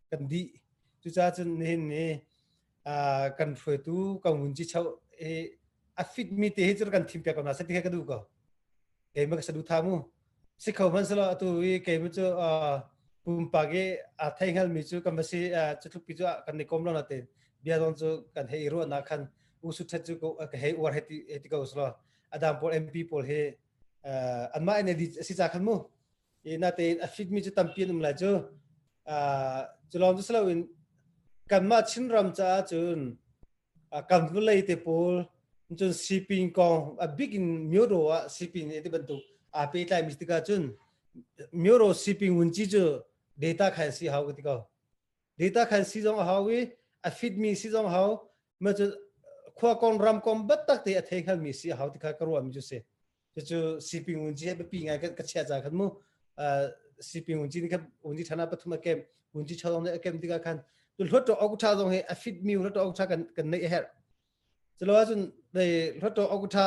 kan dih. Cucaah cun nihin ni kan hruaitu kan vunci chau hi a fit mi te hi cu kan thim piak ko hna seh ti kha ka duh ko. Keimah ka saduhthah mu. Si kho hmanh selaw atu i keimah cu pumpak i aa thei hngalmi cu kan va si cu tluk pi cu kan i kom lo natein bia zong cu kan hei i ruahnak khan u su ṭhet cu ka hei uar hei ti ko selaw. Adang pawl MP pawl hi anmah NLD a si ca khan mu. I natein a fit mi cu tampi an um lai cu. Cu lawng cu si loin kanmah Chinram caah cun kan vawlei te pawl cun sipin kong a bik in Myodo ah sipin ti bantuk aa pehtlai mi tikah cun Myodo sipin wunci cu data khan si hau ka ti ko. Data khan si zong a hau i a fit mi si zong hau ma cu khua kong ram kong battak te a thei hngal mi si a hau ti kha ka ruah mi cu si. Cucu sipin wunci he biapi ngai ka chia ca khan mu. Sipin wunci ni kha wunci thana pathum a kem wunci cholong nih a kem tikah khan tu hluttaw okutha zong hi a fit mi hluttaw okutha kan kan neih a herh. Culo ahcun dei hluttaw okutha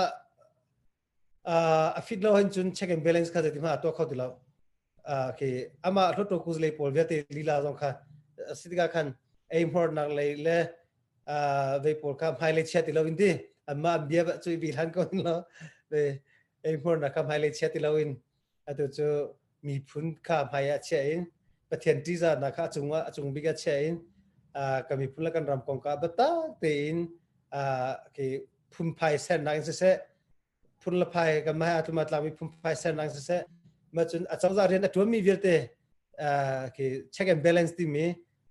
a fit lo hin cun check and balance kha zeitin hmanh a tuah kho ti lo. Khi amah hluttaw kuzlei pawl vialte lila zong kha si tikah khan eihmuarnak lei le vei pawl kha hmailei chia ti loin ti anmah an bia cu i bi hlan ko in lo eihmuarnak kha hmailei chia ti loin atu cu miphun kha hmai ah chia in Pathian ṭihzahnak kha a cungah a cung bik ah chia in kan miphun le kan ram kong kha biatak tein khi phunphai sernak in siseh phun le phai kan mah atluma tlangmi phunphai sernak in siseh ma cun a cozah rian a ṭuanmi vialte khi check and balance timi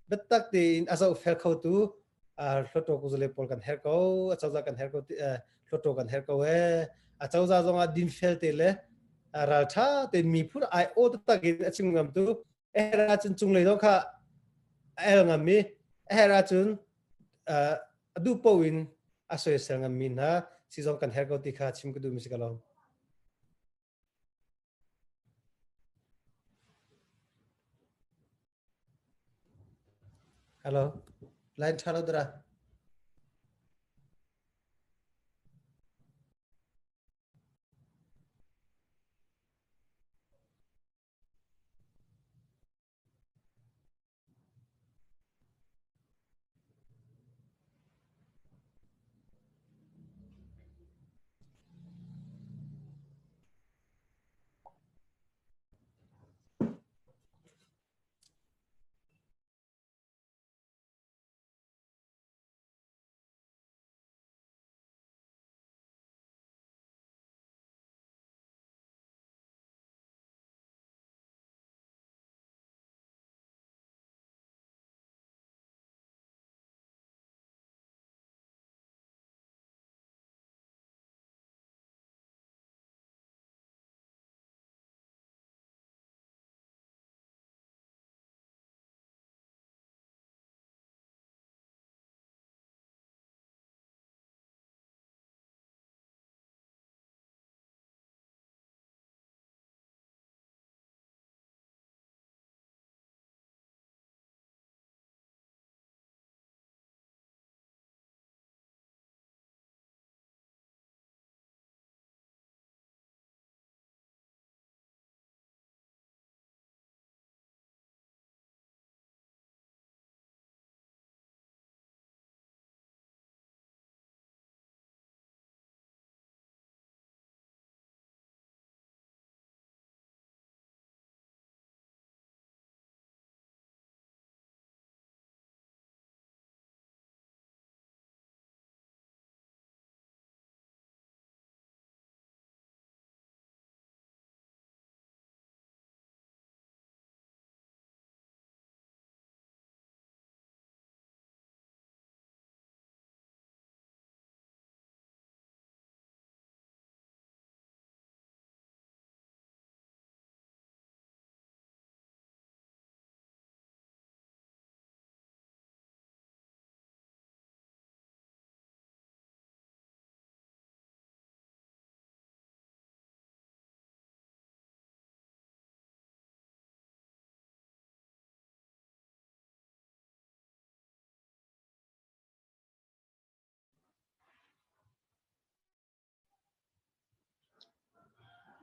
biatak tein a zohfel khotu hluttaw kuzale pawl kan herh ko a cozah kan herh ko hluttaw kan herh ko ee a cozah zong ah dinfel te le ralṭha tein miphun ai aw taktak in a chim ngam tu a herh ahcun cunglei zong kha a el ngam i a herh ahcun a duh paoh in a soisel ngammi hna si zong kan herh ko ti kha chim ka duhmi si ka lo. Hello. Line ṭha lo dara.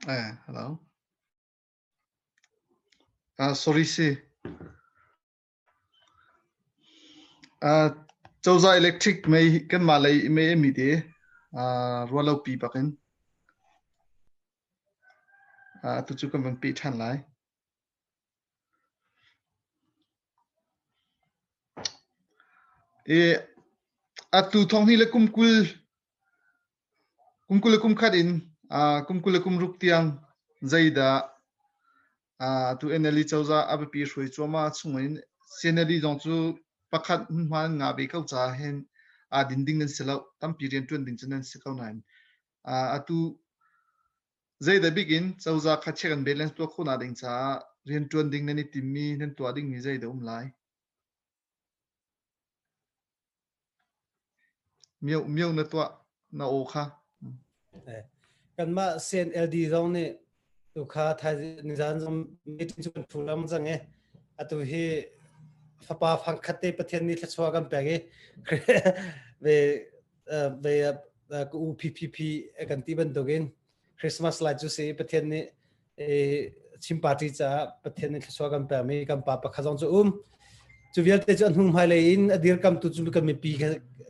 Hello. Sorry si. Cozah electric mei kanmah lei mei a mit i ruahlo pi bak in atu cu kan van peh ṭhan lai. I atu thong hnih le kum 20 Kum 20 le kum khat in kum 20 le kum ruk tiang zeidah tu NLD cozah a biapi hruai cuahmah chungin CNLD zong cu pakhat hmunhma an ngah ve ko caah hin aa din ding nan si lo. Tampi rianṭuan ding cu nan si ko nain atu zeidah bik in cozah kha check and balance tuah khawhnak ding caah rianṭuan ding nan i timmi, nan tuah dingmi zeidah um lai? Mio mio na tuah na aw kha. Kanmah CNLD zong nih tukha nizan zong meeting cu kan thu lam cang i atu hi fapa fangkhat te Pathian nih thluachuah kan pek i ve ve ka u PPP kan ti bantukin Christmas lai cu si Pathian nih Chin party caah Pathian nih thluachuah kan pekmi kan pa pakhat zong cu um. Cu vialte cu a hnu hmailei in a dirkamtu cu kan mipi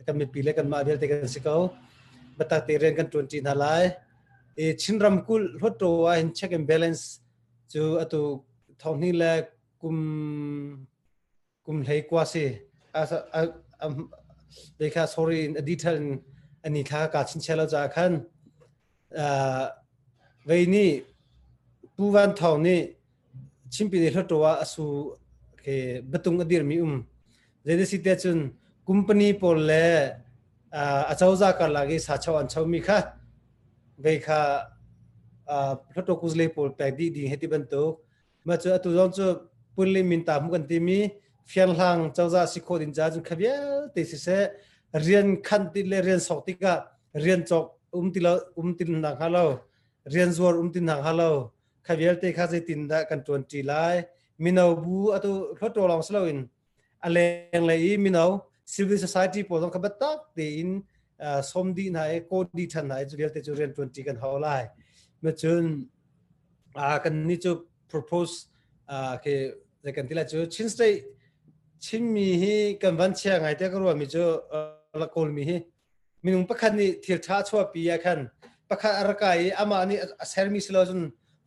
kan mipi le kanmah vialte kan si ko. Biatak te rian kan ṭuanṭi hna lai. I Chin ramkulh Hluttaw ah hin check and balance cu atu thonghni le kum kum hlei kua si. A kha sorry in a detail in ani thla ka chinchia lo caah khan Vei nih Pu Van Thawng nih Chimpine Hluttaw ah a su ke biatung a dirmi um. Zei si te cun company pawl le a cozah karlak i sacho an chomi kha vei kha Hluttaw kuzle pawl pek dih ding hei ti bantuk. Mah cu atu zong cu Punli Minta hmu kan timi fianghlang cozah si khawh ding caah cun kha vialte siseh rian khan ti le rian sok tikah rian cawk um ti lo um ti nak hnga lo rian zuar um ti nak hnga lo kha vialte kha zeitin dah kan ṭuan ṭi lai mino bu atu hluttaw lawng si loin a lenglei i mino civil society pawl zong kha biatak tein sawm dih hna i kaw dih ṭhan hna i cu vialte cu rian ṭuan ṭi kan hau lai cun kan nih cu propose ke zei kan ti lai cu Chin State Chinmi hi kan van chia ngai te ka ruahmi cu la kawlmi hi minung pakhat nih thil ṭha chuahpi ah khan pakhat a rak kai i amah nih a sermi si lo cun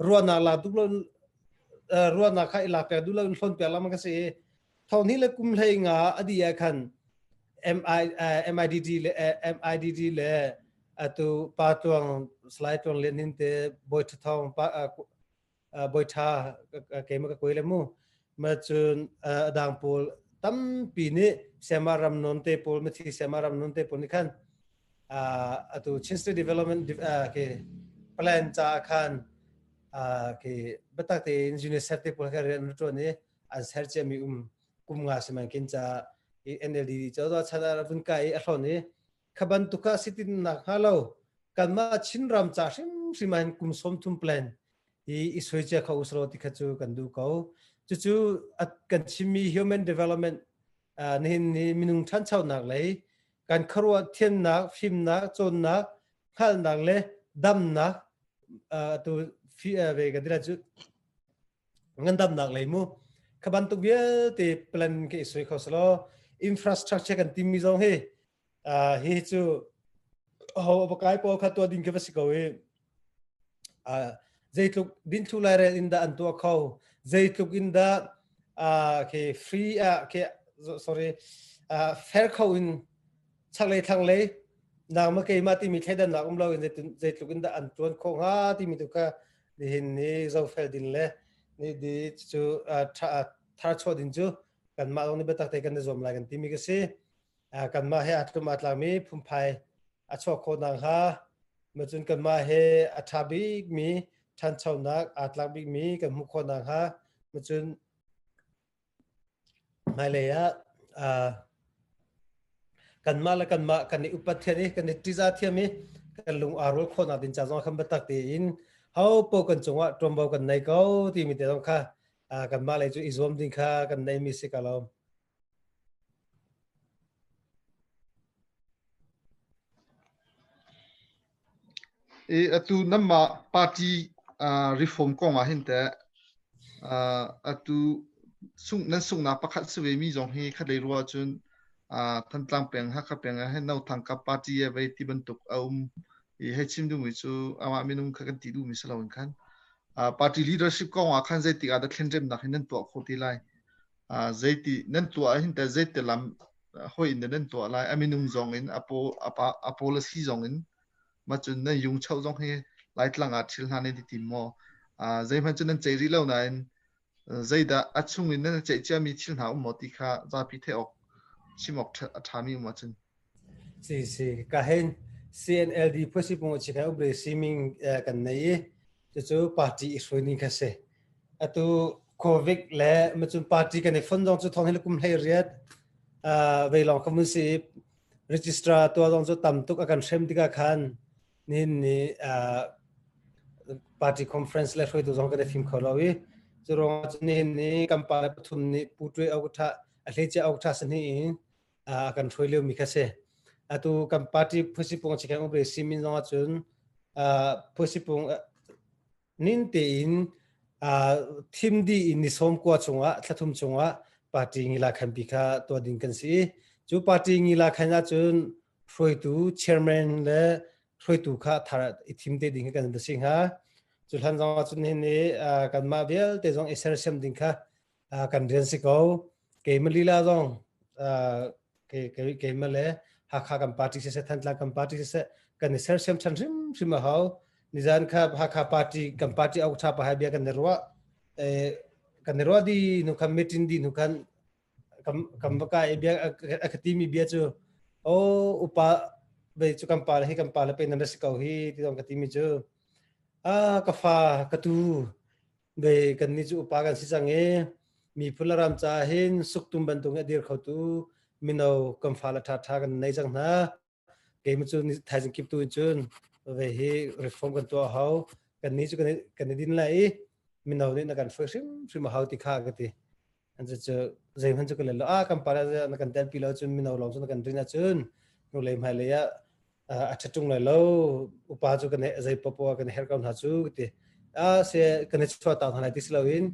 ruahnak la duh lo ruahnak kha i lak piak duh lo in hlawn piak lengmang ka si i thong le kum hlei nga a dih ah khan MI MIDD le MIDD le atu pa tuang slide tuang len hin te boy thong pa boy tha keima ka koi le mu ma cun adang pawl tampi nih sema ram non te pawl mathi sema ram non te pawl nih khan atu Chin State Development ke plan cha khan ke biatak tein UNICEF te pawl kha rian an ṭuan i an ser ciami um kum nga simankin ca i NLD cozah chan ah vun kai i a hlawn i kha bantuk ah sitin nak hnga lo kanmah Chinram ca hrimhrim ah hin kum 30 plan hi i soi cia kho uslo ti kha cu kan duh ko. Cucu kan chimmi human development nihin ni minung ṭhanchonak lei kan khuaruah thiamnak, fimnak, cawnnak, hngalhnak le damnak tu ve kan ti lai cu ngandamnak lei mu kha bantuk vialte plan ke i soi kho selaw infrastructure kan timmi zong hi hi cu ho va kai pawl kha tuah ding khi va si ko i zeitluk dinthlu lairel in dah an tuah kho zeitluk in dah ke free ke sorry fair kho in chaklei thlanglei nangmah keimah timi thleidannak um loin zeitluk in dah an tuan khawh hnga timi tu kha nihin ni zofel din le ni di cu thar chuah din cu kanmah zong nih biatak te kan i zuam lai kan timi ka si. Kanmah he aa tlum aa tlakmi phunphai a chuah khawh nakhnga macun kanmah he a ṭha bikmi ṭhanchonak aa tlak bikmi kan hmuh khawh nakhnga macun Hmailei ah kanmah le kanmah kan i upat thiam i kan i ṭihzah thiam i kan lung aa rual khawhnak ding ca zong khan biatak tein ho paoh kan cungah ṭuanvo kan nei ko timi te zong kha kanmah lei cu i zuam ding kha kan neimi si ka lo. I atu nanmah party reform kong ah hin teh atu sung nan sunghnak pakhat si ve mi zong hi khatlei rua ahcun Thantlang peng Hakha peng ah hin Nothang Kap party a vei ti bantuk a um i hei chim duhmi cu amah minung kha kan ti duhmi si loin khan party leadership kong ah khan zeitik ah dah thlenremnak hi nan tuah khawh ti lai? Zeiti nan tuah ah hin teh zeiti lam hoi in dah nan tuah lai? A minung zong in a policy zong in. Mah cun nan yung choh zong hi Laitlang ah thil hna nan i tim maw? Zeihmanh cu nan ceih rih lo nain zeidah a chung in nan ceih ciami thil hna um maw ti kha zapi theih awk chim awk a ṭhami um ahcun. Si si ka hen CNLD phuasipung chikai ubre siming kan nei i cucu party i hruai ning kha si. Atu COVID le macun party kan i fon zong cu thong hi kum hlei riat vei lawng kha mun si registrar tua zong cu tam tuk a kan hrem tikah khan nihin ni party conference le hruaitu zong kan i fim kho lo i cu ruangah cun nihin ni kan pa le pathum nih Pu Ṭuai Auk Ṭha a hleicia Auk Ṭha sahnih in a kan hruai liomi kha si. Atu kan party phusipung chikheng ubre simin zong ahcun phusipung nin tein thim dih in ni sawm kua chungah thlathum chungah party ngila khanpi kha tuah ding kan si. Cu party ngila khan ahcun hruaitu chairman le hruaitu kha thar i thim te ding kan si hnga. Cu hlan zong ahcun hin ni kanmah vialte zong i sersiam ding kha kan rian si ko. Keimah lila zong keimah le Hakha kan party siseh Thantlang kan party siseh kan i sersiam ṭhan hrimhrim a hau. Nizan kha Hakha party kan party au ṭha pa hai bia kan i ruah. Kan i ruah di nu khan meeting di nu khan kan va kai bia a ka timi bia cu o upa ve cu kan pa le hi kan pa le pe nan ra si ko hi ti zong ka timi cu a ka fa ka tu ve kan ni cu upa kan si cang i miphun le ram caah hin suktum bantuk in a dir khotu mino kan fa le ṭhaṭha kan nei cang hna. Keimah cu thaizing kip tu in cun ve hi reform kan tuah hau. Kan ni cu kan i din lai i mino nih na kan hruai hrimhrim a hau ti kha ka ti. An cu cu zeihmanh cu ka let lo. Ah kan pa na kan telpi lo cun mino lawng cu na kan rin ahcun hnulei hmailei ah a ṭha ṭung lai lo upa cu kan zei popoh kan herh ko hna cu ti a se kan i chuah ta hna lai ti si loin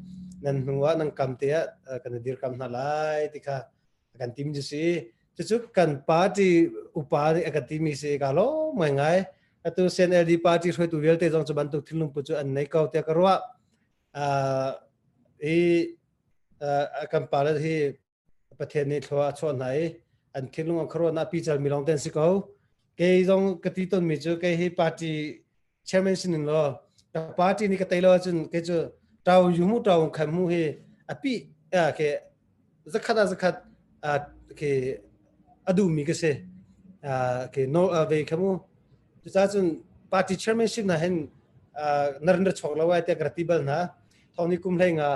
nan hnu ah nan kam te ah kan i dirkam hna lai ti kha kan tim cu si cucu kan party upa nih a kan timi si ka lo ngai ngai atu CNLD party hruaitu vialte zong cu bantuk thinlung pu cu an nei ko tiah ka ruah i kan pa le hi Pathian nih thlua a chuah hna i an thinlung an khuaruahnak pical mi lawng te an si ko. Kei zong ka ti tawnmi cu kei hi party chairman sinin law ka party nih ka tei lo ahcun kei cu tau yu mu tau khan mu hi a pi ke zakhat ah zakhat ke a duhmi ka si ke no ve kha mu cucaah cun party chairmanship na hin narin ra chuak lo ai tiah ka ra ti bal hna thong ni kum hlei nga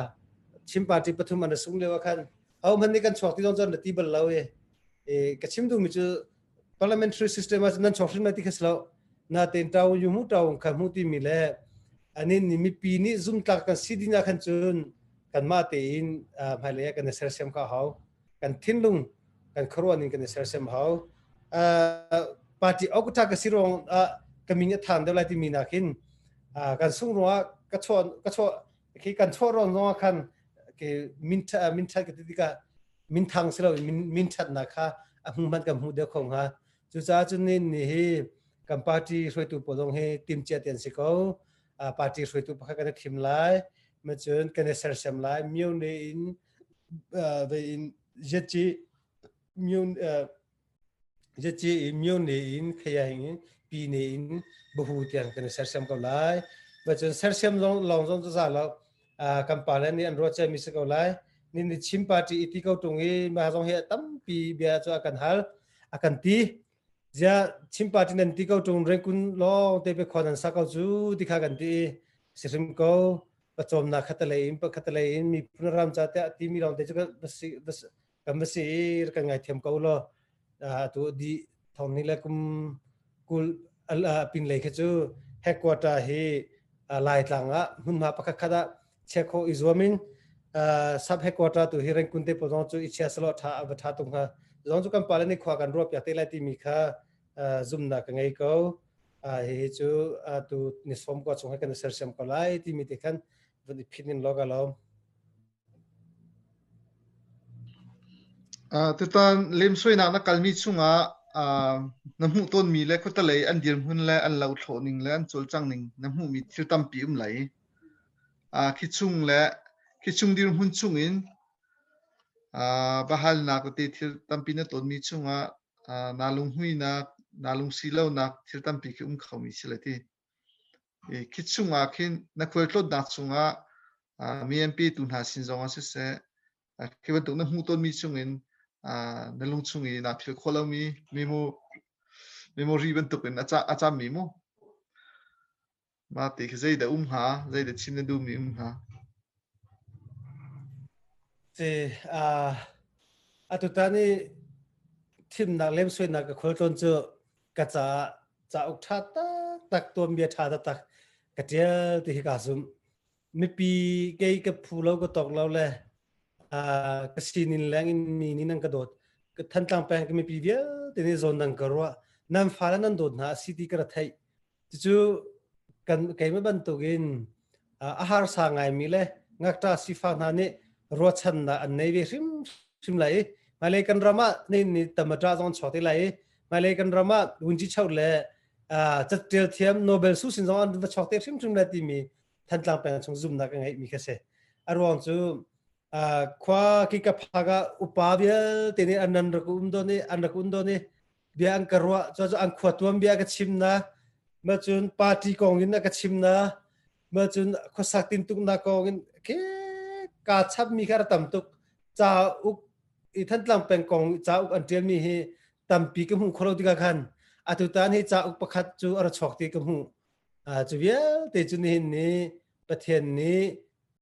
Chin party pathum an sung lio ah khan ho hmanh nih kan chuak ti zong cun na ti bal lo i ka chim duhmi cu parliamentary system ah nan chuak hrim lai ti kha si lo natein tau yu mu tau kha mu timi le anin nih mipi nih zumtlak kan si ding ah khan cun kanmah tein hmailei ah kan i sersiam kha hau kan thinlung kan khuaruah ning kan i sersiam hau party okta ka si ruang ah ka min a than deuh lai timi nakin kan sung ruangah ka chuah ka chuah khi kan chuah rawn zong ah khan ke min min that ka ti tikah min thang si lo min min thatnak kha a hmu hmanh kan hmu deuh kho hnga cucaah cun ni ni hi kan party hruaitu pawl zong hi timcia te an si ko party hruaitu pakhat kan i thim lai ma cun kan i sersiam lai myo ne in ve in jet myo Zeiti i myone in khayahing in pine in bahu tiang kan i sersiam ko lai. Ma cun sersiam zong lawng zong cu za lo. Kan pa le nih an ruah ciami si ko lai. Ni ni Chin party i ti ko tung i mah zong hi tampi bia cu a kan hal a kan ti. Zia Chin party nan ti ko tung rengkun lawng te pe khua nan sa ko cu ti kha kan ti i si hrim ko. Pacawmnak khatalei in khatalei in miphun ram ca tiah timi lawng te cu kan va si i kan ngaithiam ko law atu di thong ni le kum kul pin lei kha cu headquarter hi Laitlang ah hmunhma pakhat khat ah chia kho i zuam in sub headquarter tu hi Rengkun te pawl zong cu i chia selaw tha va tha tung hnga zong cu kan pale nih khua kan ruah piak te lai timi kha zumnak ka ngei ko hihi cu tu ni som kwa chung he kan sersiam ko lai timi te khan vun i phin in lo ka lo Tutan lemsoinak na kalmi chungah na hmuh tawnmi le khuatelei an dirhmun le an lothlawh ning le an cawlcangh ning na hmuhmi thil tampi um lai. Khi chung le khi chung dirhmun chungin biahalnak tete thil tampi na tawnmi chungah naa lunghmuinak. Naa lungsi lonak thil tampi khi um khomi si lai ti. Khi chungah khin na khualtlawnnak chungah mi an petu hna sin zongah siseh, khi bantuk na hmuh tawnmi chungin na lung chung i naa philh khawh lomi memory bantukin a cammi mu. Mah ti khi zeidah um hnga? Zeidah chim na duhmi um hnga? Si, atutan i thimnak lemsoinak ka khualtlawn cu ka caah cauk ṭha taktak tuanbia ṭha taktak ka ṭial ti hi kaa zumh. Mipi kei ka phu lo ka tawk lo le ka sinin leng in mi nih nan ka dawt. Thantlang peng ka mipi vialte nih zawn nan ka ruah. Nan fale nan dawt hna a si ti ka ra theih. Cucu kan keimah bantukin a harsa ngaimi le ngakṭah sifak hna nih ruahchannak an nei ve hrimhrim lai i hmailei kan ram ah ni ni tamata zong chuak te lai i hmailei kan ram ah vunci chau le cattial thiam Nobel su sin zong an va chuak te hrimhrim lai timi Thantlang peng chung zumnak ka ngeihmi kha si. A ruang cu khua ki ka phak ah upa vialte nih an rak um dawn i an rak un dawn i bia an ka ruah cu an khua tuan bia ka chim na ma cun party kong in a ka chim na ma cun khuasak tintuknak kong in ke ka chap mi kha tam tuk ca uk i Thantlang peng kong ca uk an tial mi hi tampi ka hmuh kholo tikah khan atu tan hi ca uk pakhat cu a ra chuak ti ka hmuh cu vialte cu nihin ni Pathian nih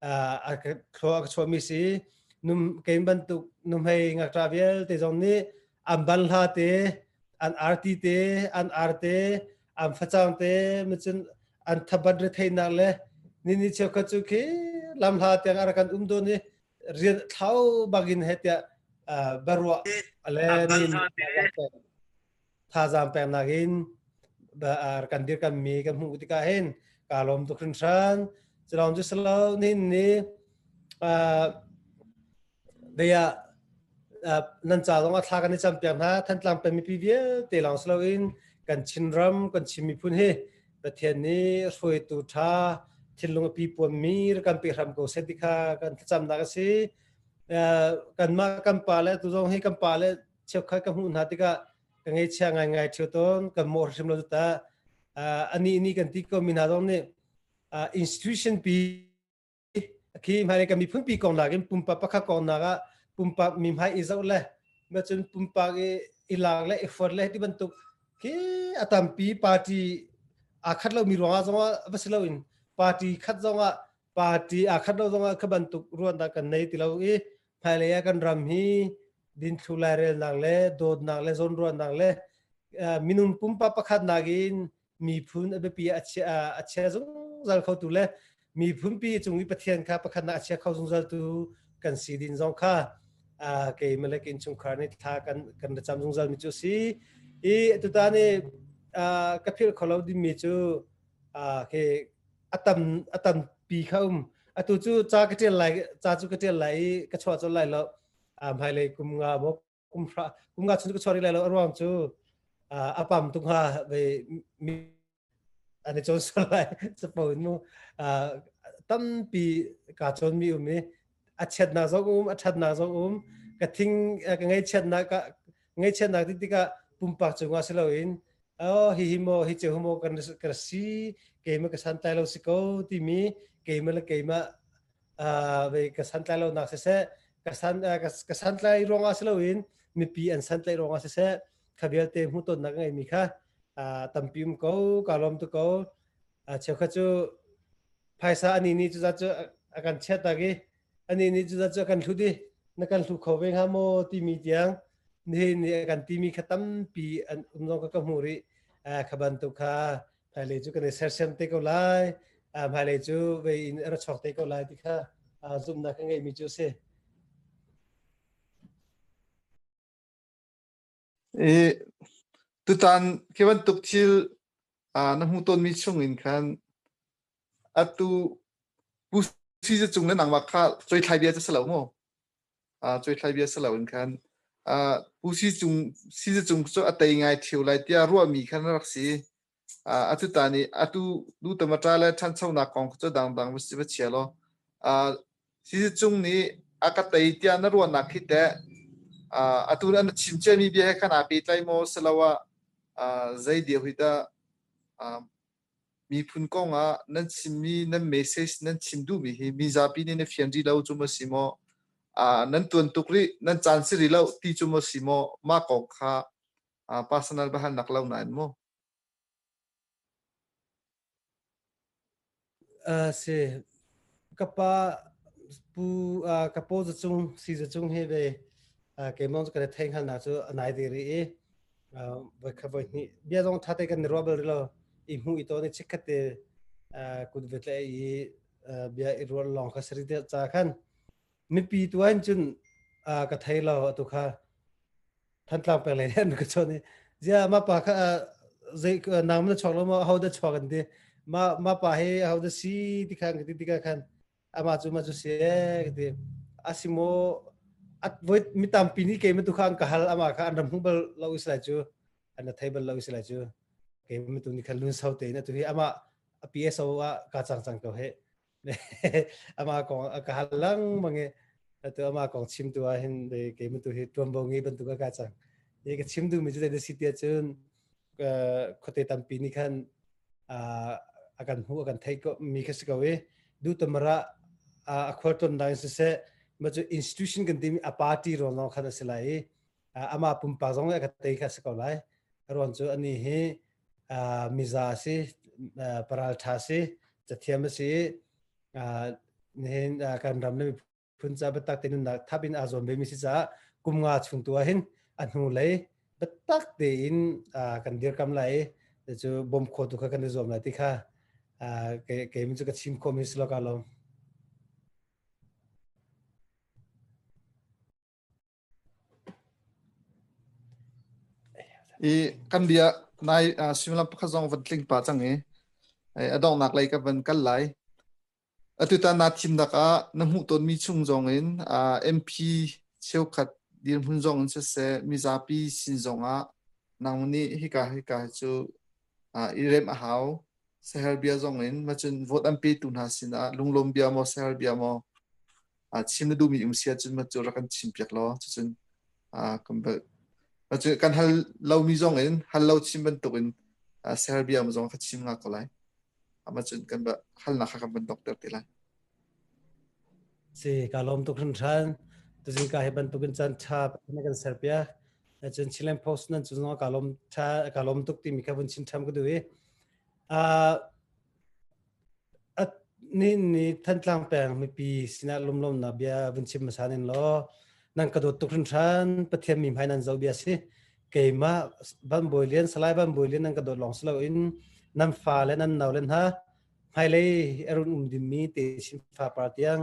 a thlua a ka chuahmi si num keim bantuk nuhmei ngakṭah vialte zong nih an banhla te an arti te an ar te an facang te macun an thabat retheihnak le ni ni cheukhat cu khi lamhla tiang a rak kan um dawn i rian thlau bangin he tiah baruah le nin thazaang peknak in kan dirkammi kan hmuh tikah hin kaa lawm tuk hringhran. Culawng cu silo nihin ni dei ah nan ca zong ah thla kan i campiak hna Thantlang peng mipi vialte lawng si loin kan Chinram kan Chin miphun hi Pathian nih hruaitu ṭha thinlung a pipuanmi rak kan pe hram ko seh ti kha kan thlacamnak a si. Kanmah kan pa le tu zong hi kan pa le cheukhat ka hmuh hna tikah ka ngaihchia ngaingai ṭheo tawn kan mawh hrim lo ta ani ni kan ti ko mi hna zong nih institution pi khi hmailei kan miphun pi kong nakin pumpak pakhat kong nak ah pumpak mi hmai i zoh le ma cun pumpak i i lak le i fuat le ti bantuk khi a tampi party aa khat lo mi ruangah zongah va si loin party khat zongah party aa khat lo zongah kha bantuk ruahnak kan nei ti lo i hmailei ah kan ram hi dinthlu lairelnak le dawtnak le zawnruahnak le minung pumpak pakhat nakin miphun a biapi a chia a chia zungzal khotu le miphun pi cung i Pathian kha pakhatnak a chia kho zungzal tu kan si din zong kha kei malek in chungkhar nih thla kan kan cam zungzal mi cu si i tutan i ka philh kho lo ding mi cu ke a tam a tampi kha um atu cu ca ka ṭial lai ca cu ka ṭial lai i ka chuah colh lai lo hmailei kum nga maw kum hra kum nga chung cu ka chuah rih lai lo a ruang cu a pam tuk hnga ve mi an i cawn sual lai capo in mu tampi kaa cawn mi um i a chiatnak zong um a ṭhatnak zong um ka thing ka ngaihchiatnak ka ngaihchiatnak ti tikah pumpak cungah si loin oh hihi maw hi ceu maw kan kan si keimah ka santlai lo si ko timi keimah le keimah ve ka santlai lo nak siseh ka san ka santlai ruangah si loin mipi an santlai ruangah siseh kha vialte hmuhtonnak ka ngeimi kha tampi um ko ka lawm tu ko cheukhat cu phaisa ani ni cu cu a kan chiat tak i ani nih cu cu a kan hlut i na kan hlu kho ve hnga maw timi tiang nihin ni a kan timi kha tampi an um zong ka ka hmuh rih kha bantuk kha hmailei cu kan i sersiam te ko lai hmailei cu vei in a ra chuak te ko lai ti kha zumhnak ka ngeihmi cu a si. I tutan khi bantuk thil na hmuh tawnmi chung in khan atu Pu Si cung le nangmah kha cuaithlai bia cu si lo mu. Cuaithlai bia si loin khan Pu Si cung Si cung cu a tei ngai ṭheo lai tiah ruahmi khan a rak si. Atu ta nih atu lutamata le ṭhanchonak kong cu dangdang va si va chia law Si cung nih a ka tei tiah na ruahnak khi teh atu na chim ciami bia he khan aa pehtlai maw siloah? Zei dia hui dah miphun kong ah nan chimmi nan message nan chim duhmi hi mizapi nih na fian rih lo cu maw si maw nan tuan tuk rih nan caan si rih lo ti cu maw si maw mah kong kha personal biahalnak lo nain mu. Si ka pa pu ka paw zacung si zacung hi ve keimah cu kan i thei hngalnak cu a nai te rih i voikhat voihnih bia zong ṭha te kan i ruah bal rih lo i hmuh i tawn i chikkhat te kut ve tlaih i bia i ruah lawng kha si rih ca khan mipi tu ahhin cun ka thei lo atu kha Thantlang peng lei an ka chawn i zia ma pa kha zei nang na chuak lo maw aho dah chuak an ti ma ma pa hi aho dah si ti khan ka ti tikah khan ama cu ma cu si e ka ti asimo at voi mi tampi nih keimah tu kha an ka hal ama kha an ram hmu bal lo islai cu an thei bal lo islai cu keimah tu nih khan lun sau tein atu hi ama a PSO ah ka cang cang ko he ama kong a ka hal lengmang i atu ama kong chim tu ah hin keimah tu hi tuanvo ngei bantuk ka cang i ka chim duhmi cu zei si tiah cun khuate tampi nih khan a kan hmuh a kan theih ko mi kha si ko i duhtamara a khualtlawn dang in siseh ma cu institution kan timi a party ruang lawng khan a si lai i ama pumpak zong a ka tei kha si ko lai ruang cu ani hi miza si paral tha si cathiam a si nihin kan ram le miphun ca biatak te nunnak thap in aa zuam ve mi si caah kum nga chung tu ah hin a hnu lei biatak tein kan dirkam lai i cu bawm kho tu kha kan i zuam lai ti kha kei cu ka chim khawh mi si lo ka lawm. I kan bia nai suimilam pakhat zong van tling pa cang i a donghnak lei ka van kal lai. Atutan naa thimnak ah na hmuh tawnmi chung zong in MP cheukhat dirhmun zong in siseh mizapi sin zong ah nang nih hika hika hi cu i remh a hau. Sahel bia zong in macun vote an petu hna sinah lunglawm bia maw sahel bia maw chim na duhmi um si ahcun cu rak kan chim piak law cucun kan bel kan hal lomi zong in hal lo chim bantuk in sahel bia zong kha chim nga ko lai. Amah cun kan halnak kha kan van dokter te lai. Si ka lawm tuk hringhran. Tuzing ka hi bantukin caan ṭha na kan serpiak. Cun Chinland Post nan cu zong ka lawm ṭha ka lawm tuk timi kha vun chim ṭham ka duh i. Uh, Ni ni Thantlang peng mipi sinah lumlawmnak bia vun chim hmasa ning law nan ka dawt tuk hringhran Pathian mi hmai nan zo bia si keimah Van Bawi Lian Salai Van Bawi Lian nan ka dawt lawng si loin nan fa le nan nau le hna hmailei a run um dingmi te chin fapar tiang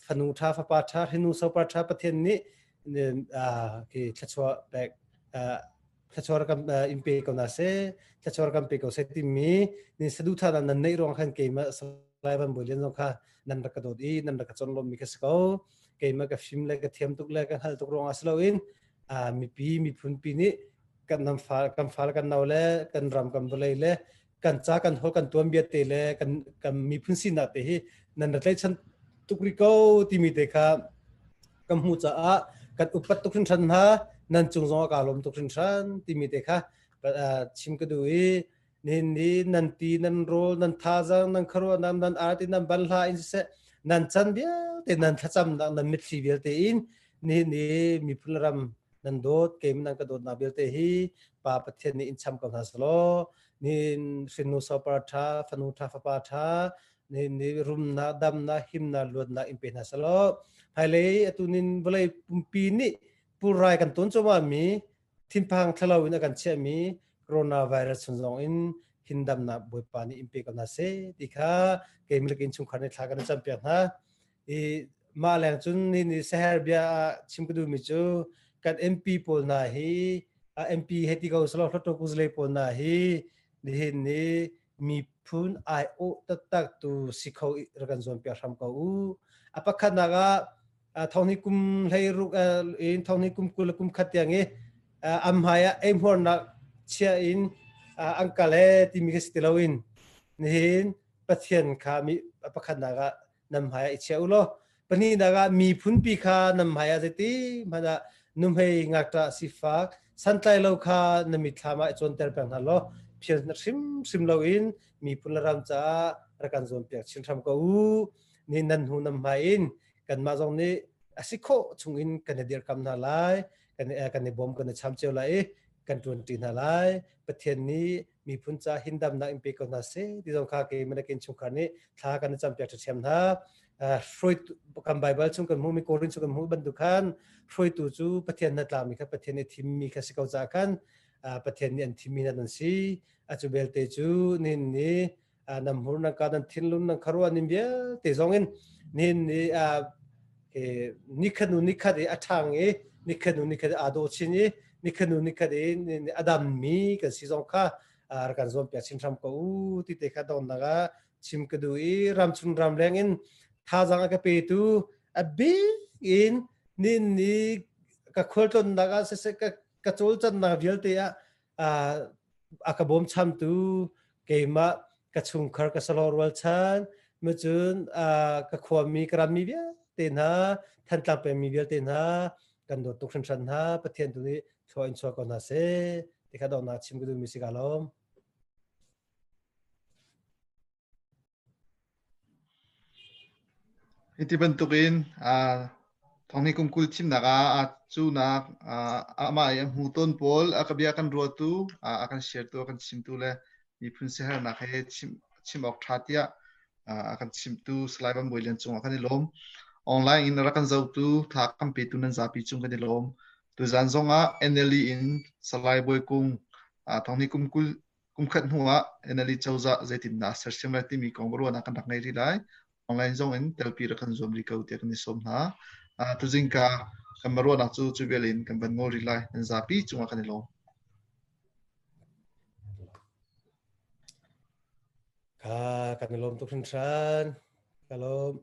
fanu ṭha fapa ṭha hrinu sopar ṭha Pathian nih khi thluachuah pek thluachuah kan in pe ko na seh thluachuah kan pe ko seh timi ni saduhthah nan neih ruang khan keimah Salai Van Bawi Lian zong kha nan rak ka dawt i nan rak ka conlawmh mi kha si ko keimah ka fim le ka thiam tuk le ka hngalh tuk ruangah si loin mipi miphun pi nih kan nam fa kan fa le kan nau le kan ram kan vawlei le kan ca kan hol kan tuanbia te le kan kan miphun sinak te hi nan ra tlaihchan tuk rih ko timi te kha kan hmuh caah kan upat tuk hringhran hna nan cung zong ah kaa lawm tuk hringhran timi te kha chim ka duh i nihin ni nan ti nan rawl nan thazaang nan khuaruahnak nan arti nan banhla in siseh nan chan vialte nan thlacamnak nan mitthli vialte in nihin ni miphun ram nan dawt keimah nan ka dawtnak vialte hi Pa Pathian nih in cham ko hna selaw nihin hrinnu sopar ṭha fanu ṭha fapa ṭha nihin ni rumnak damnak himnak luatnak in pe hna selaw hmailei atu nin vawlei pumpi nih pulrai kan ton cuahmah mi thinphang thlalau in a kan chiahmi coronavirus chung zong in hindamnak Bawipa nih in pe ko hna seh ti kha keimah in chungkhar nih thla kan campiak hna i mah leng cun ni ni seher bia ah chim ka duhmi cu kan MP pawl hna hi MP he ti ko selaw hluttaw kuzale pawl hna hi nihin ni miphun aiawh taktak tu si kho rak kan zuampiak hram ko u. A pakhatnak ah thong kum hlei ruk in thong kum 20 kum khat tiang i am hmai ah eihmuarnak chia in an kal e timi kha si ti loin nihin Pathian kha mi pakhatnak ah nan hmai ah i chia u law. Pahnihnak ah miphunpi kha nan hmai ah zeiti hmanh ah nuhmei ngakṭah sifak santlai lo kha na mitthlam ah i cawnter peng hna law phial hrimhrim loin miphun le ram caah rak kan zuampiak chin hram ko u. Ni nan hnu nan hmai in kanmah zong nih a si khawh chungin kan i dirhkam hna lai, kan kan i bawm kan i cham cio lai i kan ṭuanṭi hna lai. Pathian nih miphun ca hindamnak in pe ko hna seh ti zong kha keimah le kein chungkhar nih thla kan i campiak ṭhiamṭhiam hna. Hruaitu kan Baibal chung kan hmuhmi Korin chung kan hmuh bantuk khan hruaitu cu Pathian hnatlakmi kha Pathian nih thimmi kha si ko caah khan Pathian nih an thimmi hna nan si. Acu belte cu nihin ni nan hmur nan ka nan thinlung nan kharuah ning vialte zong in nihin ni nikhat nu nikhat i a ṭhang i nikhat nu nikhat i aa daw chin i nikhat nu nikhat i a dammi kan si zong kha rak kan zuampiak chin hram ko u ti te kha donnak ah chim ka duh i ramchung ramleng in thazaang a ka petu a bik in nin ni ka khualtlawnnak ah siseh ka ka cawlcannak vialte ah a ka bawmchamtu keimah ka chungkhar ka salo rualchan macun ka khuami ka rammi vialte hna Thantlang pengmi vialte hna kan dawt tuk hringhran hna. Pathian tu nih thlua in chuah ko hna seh ti kha donghnak chim ka duhmi si ka lawm. Hiti bantukin thonghni kum 20 thimnak ah aa cunak amah i a hmu tawn pawl a ka bia kan ruatu, a kan share-tu, a kan chimtu le miphun siaherhnak he chim awk ṭha tiah a kan chimtu Salai Van Bawi Lian cungah kan i lawm. Online in rak kan zohtu, tha kan petu nan zapi cung kan i lawm. Tuzan zongah NLE in Salai Bawi Kung thonghni kum 20 Kumkhat hnu ah NLD cozah zeitindah a sersiam lai timi kong ruahnak kan rak ngei rih lai. Online zong in telpi rak kan zuam rih ko tiah kan i sawm hna. Tuzingka kan ruahnak cu cu vial in kan van ngol rih lai. Nan zapi cungah kan i lawm. Ka kan i lawm tuk hringhran. Ka lawm.